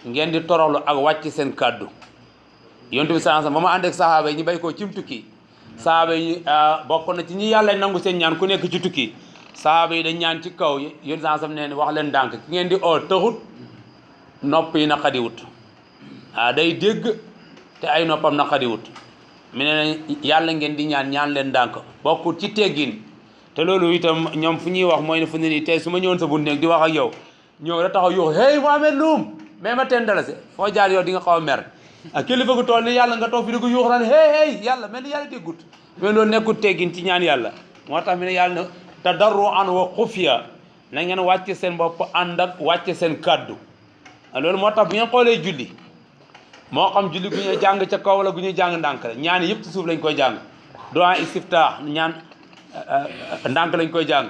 ngeen di toroxlu ak wàcc seen kàddu yonent bi sallallahu alayhi wasallam ba ma ànd ak sahaaba yi ñu bay koo cim tukki sahaaba yi bokk na ci ñi yàlla nangu seen ñaan ku nekk ci tukki sahaaba yi dañ ñaan ci kaw yonent bi sallallahu alayhi wasallam ne wax leen ndànk ki ngeen di oo taxut nopp yi naqadiwut day dégg te ay noppam naqadiwut mu ne yàlla ngeen di ñaan leen ndànk bokkut ci teggin te loolu itam ñoom fu ñuy wax mooy ne fu ne nii tey su ma ñëwoon sa bunt nekk di wax ak yow ñëw da taxaw yuux hey Mohamed Loum mais ma teen dalase foo jaar yow di nga xaw a mer ak kilifa gu toll ni yàlla nga toog fi di ko yuux naan hey yàlla mel ni yàlla déggut mais loolu nekkut teggin ci ñaan yàlla moo tax mi ne yàlla ne tadarruan wa xufiya na ngeen wàcce seen bopp ànd ak wàcce seen kàddu loolu moo tax bu ngeen xoolee julli moo xam julli gu ñuy jàng ca kaw wala gu ñuy jàng ndànk la ñaan yëpp ci suuf lañ koy jàng du'a istiftah ñaan ndànk lañ koy jàng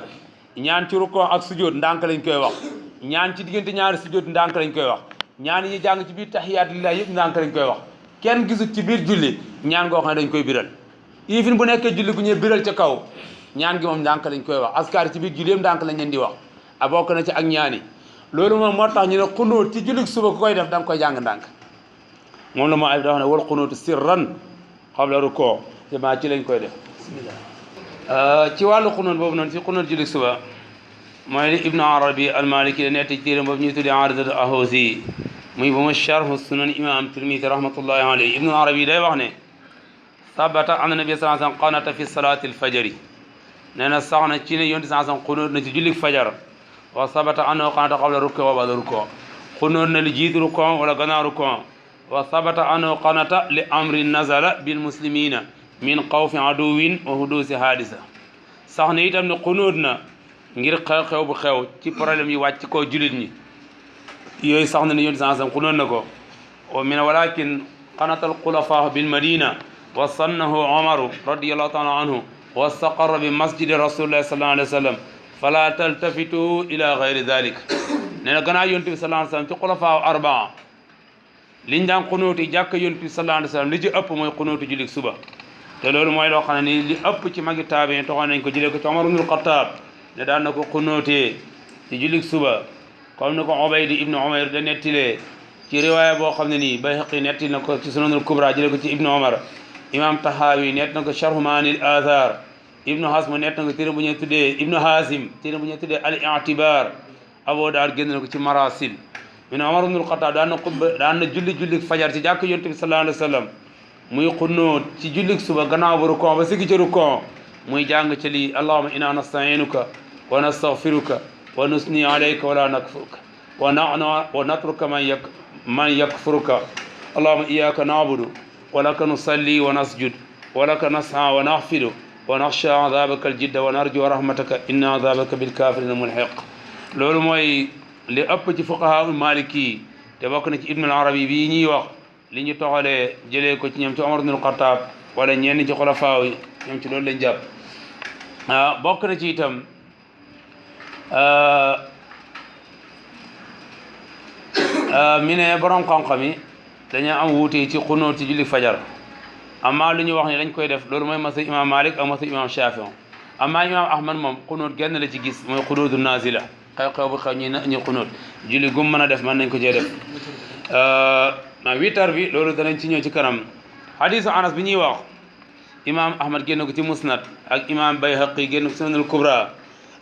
ñaan ci rukkoo ak sujjóot ndànk lañ koy wax ñaan ci diggante ñaari sujjóot ndànk lañ koy wax ñaan yi ñuy jàng ci biir tahiyaat lillahi yëpp ndànk lañ koy wax kenn gisut ci biir julli ñaan goo xam ne dañ koy biral ifin bu nekkee julli gu ñuy biral ca kaw ñaan gi moom ndànk lañ koy wax askar ci biir julli yëpp ndànk lañ leen di wax a bokk na ci ak ñaani loolu moom moo tax ñu ne xunóot ci julli suba ku koy def da nga koy jàng ndànk moom la moo ay da wax ne wal xunóotu sirran qabla rukoo ci lañ koy def bismillah ci wàllu xunóot boobu noonu ci xunóot julli suba mooy li Ibnu Arabi al-Maliki da nett ci téeram boobu ñuy tuddee Aridatul Ahwazi muy ba ma sharhu sunan imam Tirmidi rahmatullahi alayhi Ibnu Arabi day wax ne sabata anna nabi sallallahu alayhi wasallam qanata fi salati al-fajri nee na sax na ci ne yonent sallallahu alayhi wasallam xunóot na ci julli fajar wa sabata annahu qanata qabla rukuu wa ba'da rukuu xunóot na li jiitu rukuu wala gannaaw rukuu wa sabata annahu qanata li amrin nazala bil muslimina min xawfi aduwin wa hudusi hadisa sax na itam ne xunóot na ngir xew-xew bu xew ci problème yi wàcc koo julit ñi yooyu sax na ne yonent sallallahu alayhi wasallam xunóot na ko wa min walakin qanata al xulafa bil madina wa sannahu omaru radiyallahu taala anhu wa staqarra bi masjidi rasulillahi sallallahu alayhi wa sallam fala taltafitu ila gayri dalik nee na gannaaw yonent bi sallallahu alayhi wa sallam ci xulafaa arbaa liñ daan xunóoti jàkk yonent bi sallallahu alayhi wa sallam li ci ëpp mooy xunóoti jullit suba te loolu mooy loo xam ne ni li ëpp ci magi taabiin toxoon nañ ko jëlee ko ci Omar ibnul Xattaab ne daan na ko xunóotee ci jullit suba comme ni ko Ubayd ibnu Umayr da nettilee ci riwaaya boo xam ne nii Bayhaqi netti na ko ci Sunanul Kubra jëlee ko ci ibnu Omar imam Tahawi nett na ko Sharh Maanil Athar ibnu Hasm nett na ko téere bu ñuy tuddee ibnu Hasim téere bu ñuy tuddee al-I'tibar Abu Daawud génn na ko ci Marasil mu ne Omar ibnul Xattaab daan na julli fajar ci jàkk yonent bi sallallahu alayhi wa sallam muy xunóot ci julli suba gannaaw ba rukoo ba sigi ci rukoo muy jàng ci lii allahumma inna nasta'inuka wa nastaghfiruka wa nusni alayka wa la nakfuruka wa natruka man yakfuruka allahumma iyyaka na'budu wa laka nusalli wa nasjud wa laka nas'a wa naghfiru wa nakhsha 'adhabaka al-jidda wa narju rahmataka inna 'adhabaka bil kafirina mulhiq loolu mooy li ëpp ci fuqaha maliki te bokk na ci Ibn al-Arabi bii ñuy wax li ñu toxalee jëlee ko ci ñoom ci Omar ibn al-Khattab wala ñenn ci xulafaa yi ñoom ci loolu lañ jàpp bokk na ci itam mi ne borom xam-xam yi dañoo am wuute ci xunóot ci julli fajar amma lu ñu wax ne dañ koy def loolu mooy masa imam Malik ak masa imam Shafi amma imam Ahmad moom xunóot genn la ci gis mooy xunóotu nazila xew-xew bu xew ñu xunóot julli gum mën a def mën nañ ko cee def witar bi loolu danañ ci ñëw ci kanam hadisu Anas bi ñuy wax imam Ahmad génn ko ci Musnad ak imam Bayhaqi génn ko ci Sunanul Kubra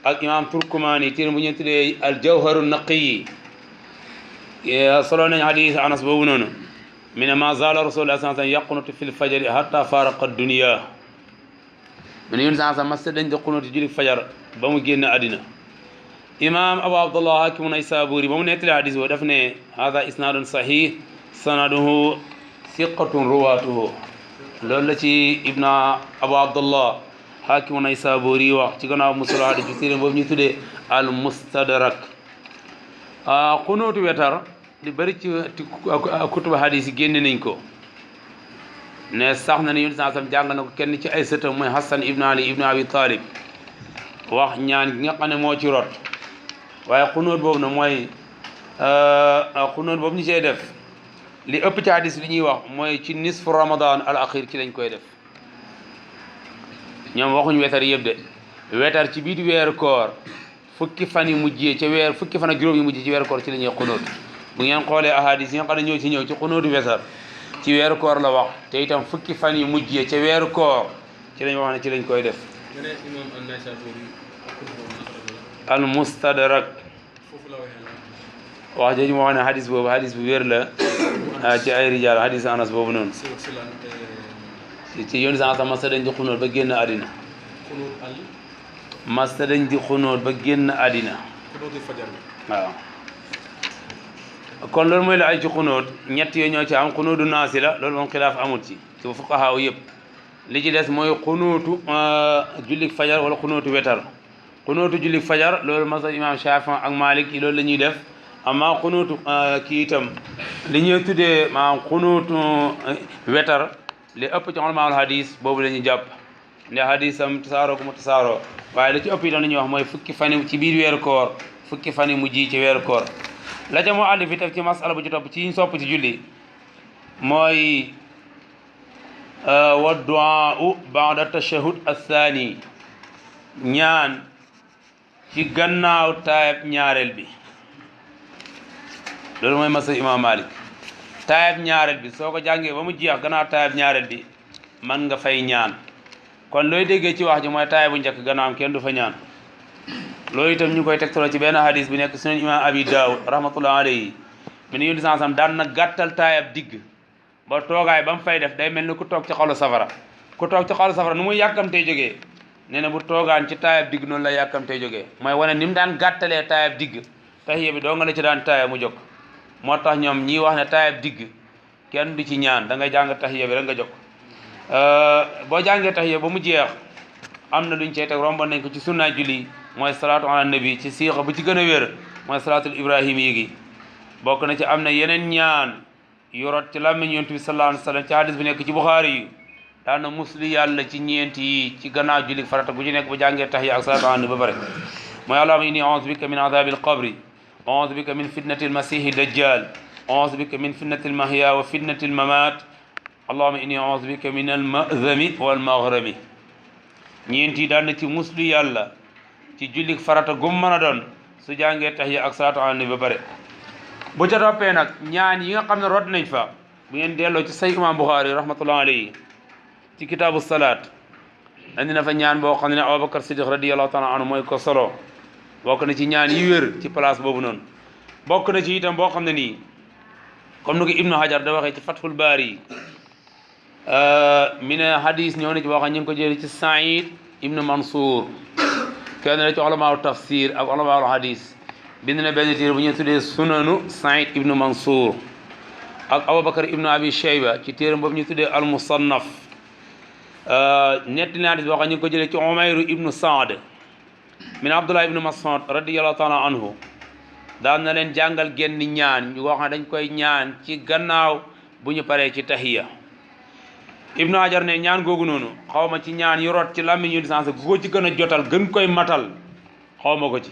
ak imam Turkumani téere bu ñu tuddee al Jawharu Naqiyi solo nañ hadis Anas boobu noonu mi ne ma zala rasulullah sallallahu alayhi wasallam yaqunutu fil fajri hatta faraqa dunya mi ne yun sa mas dañ di xunuti julli fajar ba mu génn àddina imam Abu Abdullah Hakim Naysaburi ba mu nettali hadis boobu daf ne hada isnadun sahih sanaduhu siqatun ruwatuhu loolu la ci ibna Abu Abdullah Hakim Naysaburi wax ci gannaaw musolo hadis bi téere boobu ñu tuddee al mustadrak xunuutu wetar li bëri ci kutuba hadis yi génne nañ ko ne sax na ne yonent saa sam jàng na ko kenn ci ay sëtam mooy Hassan ibn Ali ibn Abi Talib wax ñaan gi nga xam ne moo ci rot waaye xunóot boobu nag mooy xunóot boobu ñu see def li ëpp ci hadis li ñuy wax mooy ci nisfu ramadan al axir ci lañ koy def ñoom waxuñ wetar yëpp de wetar ci biir weeru koor fukki fan yu mujjee ca weer fukki fan ak juróom yu mujjee ci weeru koor ci la ñuy xunóot bu ngeen xoolee ahadis yi nga xam ne ñëw ci xunóotu wetar ci weeru koor la wax te itam fukki fan yu mujjee ca weeru koor ci lañ wax ne ci lañ koy def al mustadrak wax jooju moo xam ne hadis boobu hadis bu wér la ci ay rijaal hadis anas boobu noonu ci yoon sax masta dañ di xunóot ba génn àddina masta dañ di xunóot ba génn àddina waaw kon loolu mooy la ay ci xunóot ñett yooyu ñoo ci am xunóotu naasila loolu moom xilaaf amul ci fuqahaa yëpp li ci des mooy xunóotu jullik fajar wala xunóotu wetar xunóotu jullik fajar loolu masa imam Shaafi ak Malik yi loolu la ñuy def amma xunóotu kii itam li ñuy tuddee maanaam xunóotu wetar li ëpp ci ulamaul hadis boobu la ñuy jàpp nde hadisam tasaaroo gu mu tasaaroo waaye li ci ëpp itam li ñuy wax mooy fukki fan ci biir weeru koor fukki fan yi mujj ci weeru koor la ca moo àlli fi teg ci masala bu ci topp ci ñu sopp ci julli mooy wa du'aa'u ba'da tashahhud athani ñaan ci gannaaw taayab ñaareel bi loolu mooy masa imam Malik taayab ñaareel bi soo ko jàngee ba mu jeex gannaaw taayab ñaareel bi man nga fay ñaan kon looy déggee ci wax ji mooy taayab bu njëkk gannaawam kenn du fa ñaan loolu itam ñu koy tegtaloo ci benn hadis bi nekk sunan imam Abi Daawud rahmatullah alayhi mi ne yónni sansam daan na gàttal taayab digg ba toogaay ba mu fay def day mel ni ku toog ci xolu safara ku toog ci xolu safara nu muy yàkkamtee jógee nee na bu toogaan ci taayab digg noonu la yàkkamtee jógee mooy wane ni mu daan gàttalee taayab digg tahiya bi doo nga la ci daan taaya mu jóg moo tax ñoom ñii wax ne taayab digg kenn du ci ñaan da ngay jàng tahiya bi rek nga jóg boo jàngee tahiya ba mu jeex am na luñ cey teg romboon nañ ko ci sunna julli mooy salaatu ala nabi ci siixa bu ci gën a wér mooy salaatul ibrahim yi gi bokk na ci am na yeneen ñaan yu rot ci làmmiñ yonent bi sallallahu alayhi wa sallam ci hadis bi nekk ci Buxaari yi daan na musli yàlla ci ñeenti yi ci gannaaw julli farata bu ci nekk bu jàngee tahiya ak salaatu ala nabi ba pare mooy allahumma inni a'udhu bika min adhabil qabri a'udhu bika min fitnatil masihi dajjal a'udhu bika min fitnatil mahya wa fitnatil mamat allahumma inni a'udhu bika min al ma'zami wal maghrami ñeenti yi daan na ci musli yàlla ci julli farata gum mën a doon su jàngee tahiya ak salaatu ala nabi ba pare bu ca toppee nag ñaan yi nga xam ne rot nañ fa bu ngeen delloo ci say imam Bukhari rahmatullah alayhi ci kitaabu salaat andi na fa ñaan boo xam ne Abubakar Siddiq radiyallahu taala anhu mooy ko solo bokk na ci ñaan yi wér ci place boobu noonu bokk na ci itam boo xam ne nii comme ni ko Ibnu Hajar da waxee ci Fathul Baari mi ne hadis ñëw na ci boo xam ne ñu ngi ko jëlee ci Saïd ibnu Mansour kenn la ci ulamaaw tafsir ak ulamaaw hadis bind na benn téere bu ñu tuddee sunanu Saïd ibnu Mansour ak Abubakar ibnu Abi Shayba ci téere boobu ñu tuddee al musannaf netti na hadis boo xam ñu ngi ko jëlee ci Umayru ibnu Saad min Abdullah ibnu Mas'ud radiyallahu taala anhu daan na leen jàngal genn ñaan ñu wax ne dañ koy ñaan ci gannaaw bu ñu paree ci tahiya Ibnu Hajar ne ñaan googu noonu xaw ma ci ñaan yu rot ci làmmiñ yu licence gu ko ci gën a jotal gën koy matal xaw ma ko ci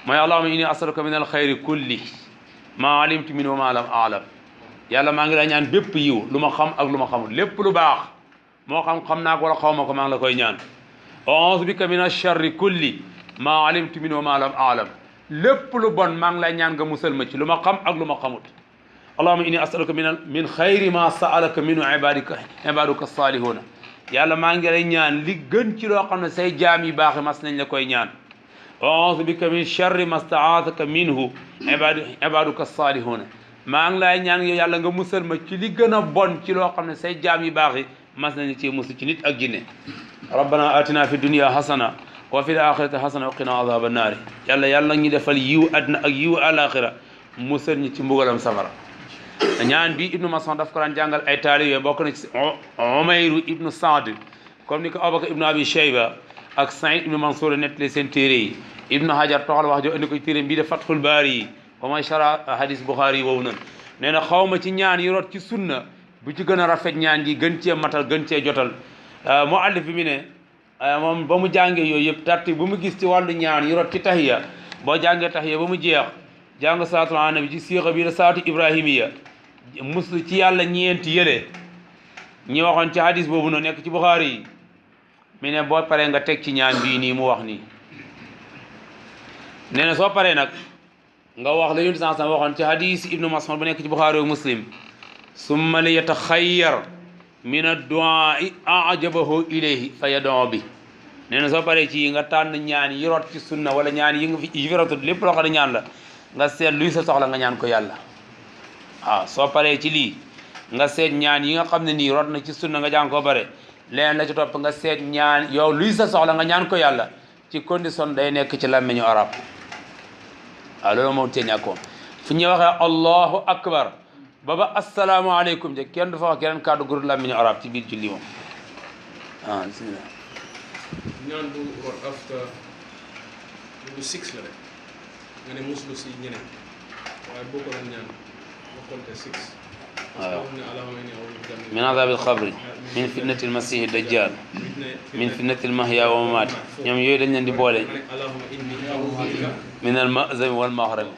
mooy allahumma inni as'aluka min al xayri kulli ma alimtu min wa ma lam a'lam yàlla maa ngi lay ñaan bépp yiw lu ma xam ak lu ma xamul lépp lu baax moo xam naa ko wala xaw ma ko maa ngi la koy ñaan a'udhu bika min ash-sharri kulli ma alimtu min wa ma lam a'lam lépp lu bon maa ngi lay ñaan nga musal ma ci lu ma xam ak lu ma xamut allahumma inni as'aluka min xayri ma sa'alaka minhu ibaduka salihuna yàlla maa ngi lay ñaan li gën ci loo xam ne say jaam yi baax mas nañ la koy ñaan a'udhu bika min sharri ma sta'athaka minhu ibaduka salihuna maa ngi lay ñaan yow yàlla nga musal ma ci li gën a bon ci loo xam ne say jaam yi baax yi mas nañ ci musu ci nit ak jinne rabbana atina fi dunya hasana wa fil akhirati hasana wa qina adhaban naari yàlla ñu defal yiw àddina ak yiw alaxira musal ñi ci mbugalam safara ñaan bi ibnu Mas'ud daf ko daan jàngal ay taalibe bokk na ci Umayru ibnu Saad comme ni ko Abubakar ibnu Abi Shayba ak Saïd ibnu Mansour nettali seen téere yi Ibnu Hajar toxal wax jo indi ko ci téere bii de Fathul Baari yi ba mooy shara hadis Bukhari yi woowu noonu nee na xaw ma ci ñaan yi rot ci sunna bu ci gën a rafet ñaan gi gën cee matal gën cee jotal mu àllif bi mu ne moom ba mu jàngee yooyu yëpp tarti bu mu gis ci wàllu ñaan yi rot ci tahiya boo jàngee tahiya ba mu jeex jàng salaatu ala nabi ci siixa bi la salaatu ibrahimiya muslu ci yàlla ñeenti yële ñi waxoon ci hadis boobu noonu nekk ci Buxaari yi mi ne boo paree nga teg ci ñaan bii nii mu wax nii nee na soo paree nag nga wax la yonent sallallahu alayhi wasallam waxoon ci hadis ibnu Mas'ud bu nekk ci Buxaari ak Muslim summa li yataxayyar min ad-du'aa'i a'jabahu ilayhi fa yad'u bi nee na soo paree ci nga tànn ñaan yi rot ci sunna wala ñaan yi nga fi rotut lépp loo xam ne ñaan la nga seet luy sa soxla nga ñaan ko yàlla waaw soo paree ci lii nga seet ñaan yi nga xam ne nii rot na ci sunna nga jàng ko bare leneen la ci topp nga seet ñaan yow luy sa soxla nga ñaan ko yàlla ci condition day nekk ci làmmiñu arab waaw loolu moom tee ñàkkoon fu ñuy waxee allahu akbar baba asalaamaaleykum je kenn du fa wax keneen kàddu gurut làmmiñu arab ci biir julli moom ah bismillah ñaan bu rot after lu 6 la rek nga ne muslu si ñeneen waaye boo ko doon ñaan nga compter 6 waaw min azabil xabri min fitnatil masihi dajjal min fitnatil mahya wa mamat ñoom yooyu dañ leen di boole min al mazami wal maxrami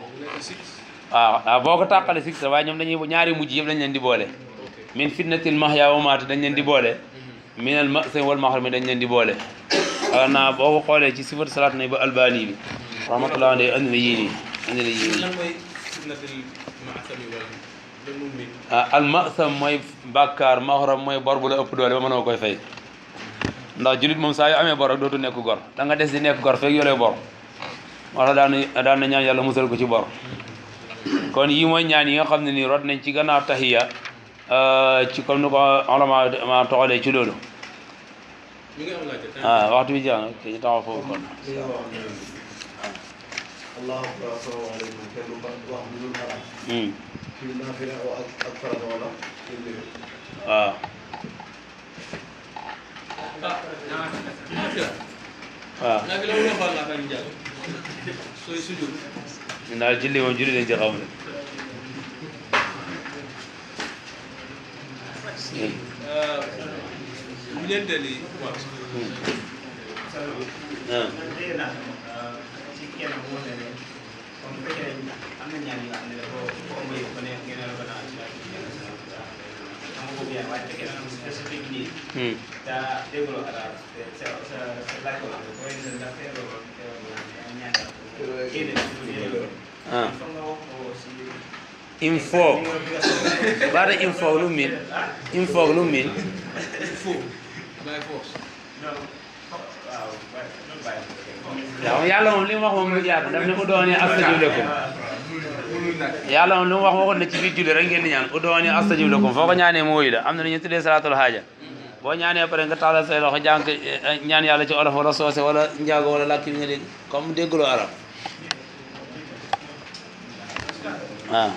waaw boo ko tàqale 6 waaye ñoom dañuy ñaari mujj yëpp dañ leen di boole min fitnatil mahya wa mamat dañ leen di boole min al mazami wal maxrami dañ leen di boole waaw naa boo ko xoolee ci sifatu salaat nay ba albani bi rahmatullah ande andi la yii nii andi la yii nii almasam mooy bàkkaar maxram mooy bor bu la ëpp doole ba mënoo koy fay ndax julit moom saa yu amee bor ak dootu nekk gor da nga des di nekk gor fekk yolee bor moo tax daan na ñaan yàlla musal ko ci bor kon yi mooy ñaan yi nga xam ne nii rot nañ ci gannaaw tahiya ci comme ni ko ulama ma toxalee ci loolu waxtu bi jeex na ke ñu taxaw foofu kon الله أكبر السلام عليكم كانوا واحد من الحرام في النافلة أكثر ولا نافلة ولا خلا فنجال سوي سجود من الجلي وجلي اللي جاهم من دلي info baada info lu min info lu min yàlla moom li mu wax moom lu yaatu daf ne udooni astajib lakum yàlla moom li mu wax waxoon na ci biir julli rek ngeen di ñaan udooni astajib lakum foo ko ñaanee mu wuyu la am na lu ñu tuddee salaatul haaja boo ñaanee pare nga taalal say loxo jàng ñaan yàlla ci olof wala soose wala njaago wala làkk bi nga dégg comme dégguloo arab waaw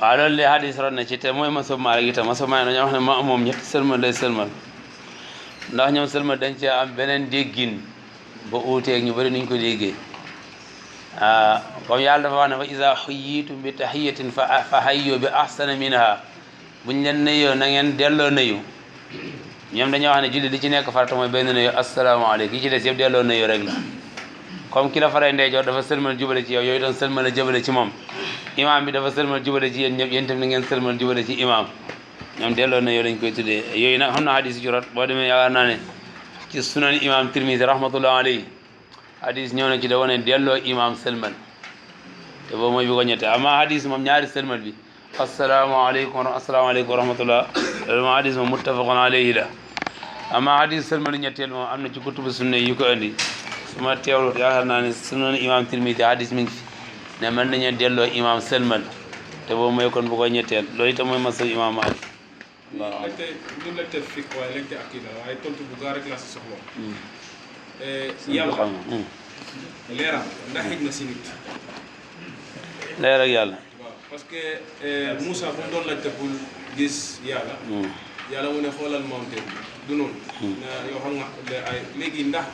waaw loolu de hadis ron na ci te mooy masob Maalik itam masob Maalik dañoo wax ne ma moom ñetti sëlmal lay sëlmal ndax ñoom sëlmal dañ ci am beneen déggin ba uuteeg ñu bëri nuñ ko déggee comme yàlla dafa wax ne fa iza xuyyitum bi tahiyatin fa hayyu bi ahsana minha buñ leen nuyoo na ngeen delloo nuyu ñoom dañoo wax ne julli li ci nekk farata mooy benn nuyu asalaamaaleykum yi ci des yëpp delloo nuyu rek la comme ki la faree ndeyjoor dafa sëlmal jubale ci yow yooyu doon sëlmal a jubale ci moom imam bi dafa sëlmal jubale ci yéen ñëpp yéen tam na ngeen sëlmal jubale ci imam ñoom delloo nuyu lañ koy tuddee yooyu nag xam na hadis ci rot boo demee yaakaar naa ne ci sunan imam Tirmisi rahmatullah alayhi hadis ñëw na ci da wane delloo imam sëlmal te boobu mooy bi ko ñette amma hadis moom ñaari sëlmal bi asalaamaaleykum wa rahmatullah loolu moom hadis moom muttafaqun alayhi la amma hadis sëlmalu ñetteel moom am na ci kutubu sunna yu ko andi su ma teewlu yaakaar naa ne sunan imam Tirmisi hadis mi ngi fi ne mën nañu delloo imam sëlmal te boobu mooy kon bu ko ñetteel loolu itam mooy masal imam Maalik ñu laajte fiq waaye laajte aqida waaye tontu bu gaa rek laa si soxla yàlla leeral ndax xëj na si nit leer ak yàlla waaw parce que Moussa bu mu doon laajte pour gis yàlla yàlla mu ne xoolal mountain du noonu yow xam nga ay léegi ndax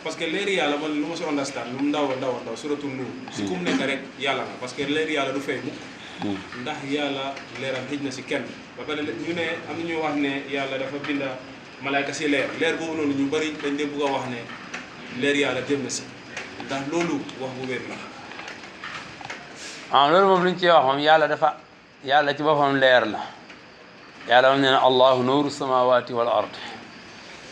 parce que leeri yàlla man lu ma si understand lu mu ndaw a ndaw suratu Nuur si ku mu nekk rek yàlla nga parce que leeri yàlla du fay mukk ndax yàlla leeram xëj na si kenn ba pare ñu ne am na ñuy wax ne yàlla dafa binda malaayka si leer boobu noonu ñu bëri dañ dee bugg a wax ne leer yàlla dem na si ndax loolu wax bu wér la loolu moom lu ñu ci wax moom yàlla ci boppam leer la yàlla moom nee na allahu nuuru samawati wal ard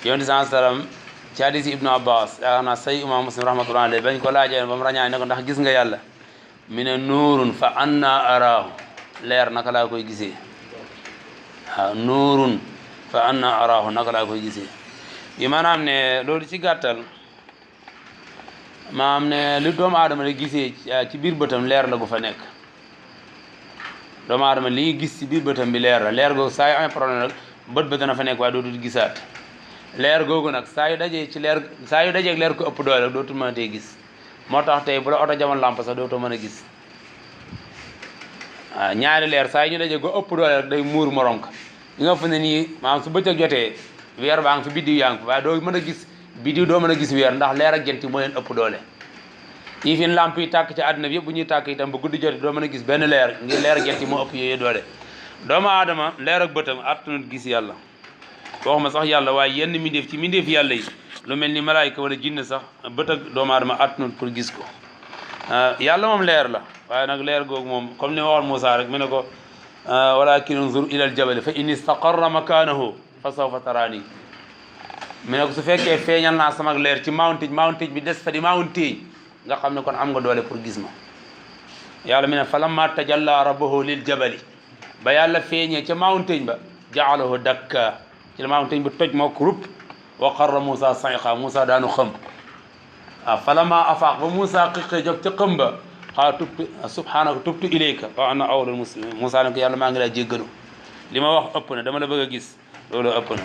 yonent saa sallam ci hadis ibnu abbas yaakaar naa say imam muslim rahmatullahi alayhi bañ ko laajee ba mu rañaane ne ko ndax gis nga yàlla mi ne nuurun fa anna araahu leer naka laa koy gisee waaw nuurun fa anna araahu naka laa koy gisee yi maanaam ne loolu ci gàttal maanaam ne li doomu aadama di gisee ci biir bëtam leer la gu fa nekk doomu aadama li gis ci biir bëtam bi leer la leer googu saa yu amee problème rek bët ba dana fa nekk waaye dootul gisaat leer googu nag saa yu dajee ak leer ko ëpp doole dootul mën a tee gis moo tax tey bu la oto jamono lamp sax dootoo mën a gis waaw ñaari leer saa yu ñu dajee ko ëpp doole rek day muur morom ka li nga fa ne nii maanaam su bëccëg jotee weer baa ngi fi biddiw yaa ngi fi waaye doo mën a gis biddiw doo mën a gis weer ndax leer ak jant yi moo leen ëpp doole ñii fi lamp yi tàkk ci àdduna bi yëpp bu ñuy tàkk itam bu guddi jotee doo mën a gis benn leer ngir leer ak jant yi moo ëpp yooyu doole doomu aadama leer ak bëtam attanut gis yàlla waxuma sax yàlla waaye yenn mindeef ci mindeef yàlla yi lu mel ni malaayka wala jinne sax bët ak doomu aadama attanut pour gis ko yàlla moom leer la waaye nag leer googu moom comme ni ma waxoon Moussa rek mu ne ko walakin unzur ila al jabali fa in istaqarra makanahu fa sawfa tarani mu ne ko su fekkee feeñal naa sama leer ci mountain bi des fa di mountain nga xam ne kon am nga doole pour gis ma yàlla mi ne falamma tajalla rabbuhu lil jabali ba yàlla feeñee ca mountain ba jaalahu dakka ci la mountain bi toj moo ko rupp wa qarra Moussa sayqa Moussa daanu xëm falamma afaq ba Moussa xiqee jóg ca xëm ba xaa tubtu subhanaka tubtu ilayka wa ana awwalul muslimin Moussa ne ko yàlla maa ngi lay jéggalu li ma wax ëpp na dama la bëgg a gis loolu ëpp na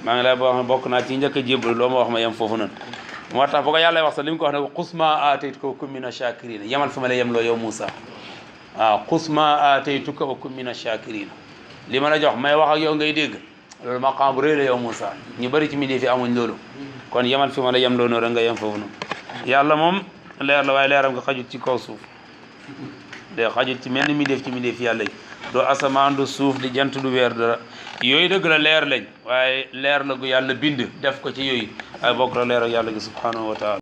maa ngi lay bokk naa ci njëkk a jébbalu loo ma wax ma yem foofu noonu moo tax bu ko yàlla wax sax li mu ko wax ne ko xus ma aataytuka wa kun mina shakirina yemal fi ma la yem loo yow Moussa waaw xus ma aataytuka wa kun mina shakirina li ma la jox may wax ak yow ngay dégg loolu maqaam bu rëy la yow Moussa ñu bëri ci midi fi amuñ loolu kon yemal fi ma la yem loo noonu rek nga yem foofu noonu yàlla moom leer la waaye leeram nga xajut ci kaw suuf de xajut ci mel ni mi def ci mi def yàlla yi doo asamaan du suuf di jant du weer dara yooyu dëgg la leer lañ waaye leer la gu yàlla bind def ko ci yooyu ay bokk la leer ak yàlla gi subhanahu wa taala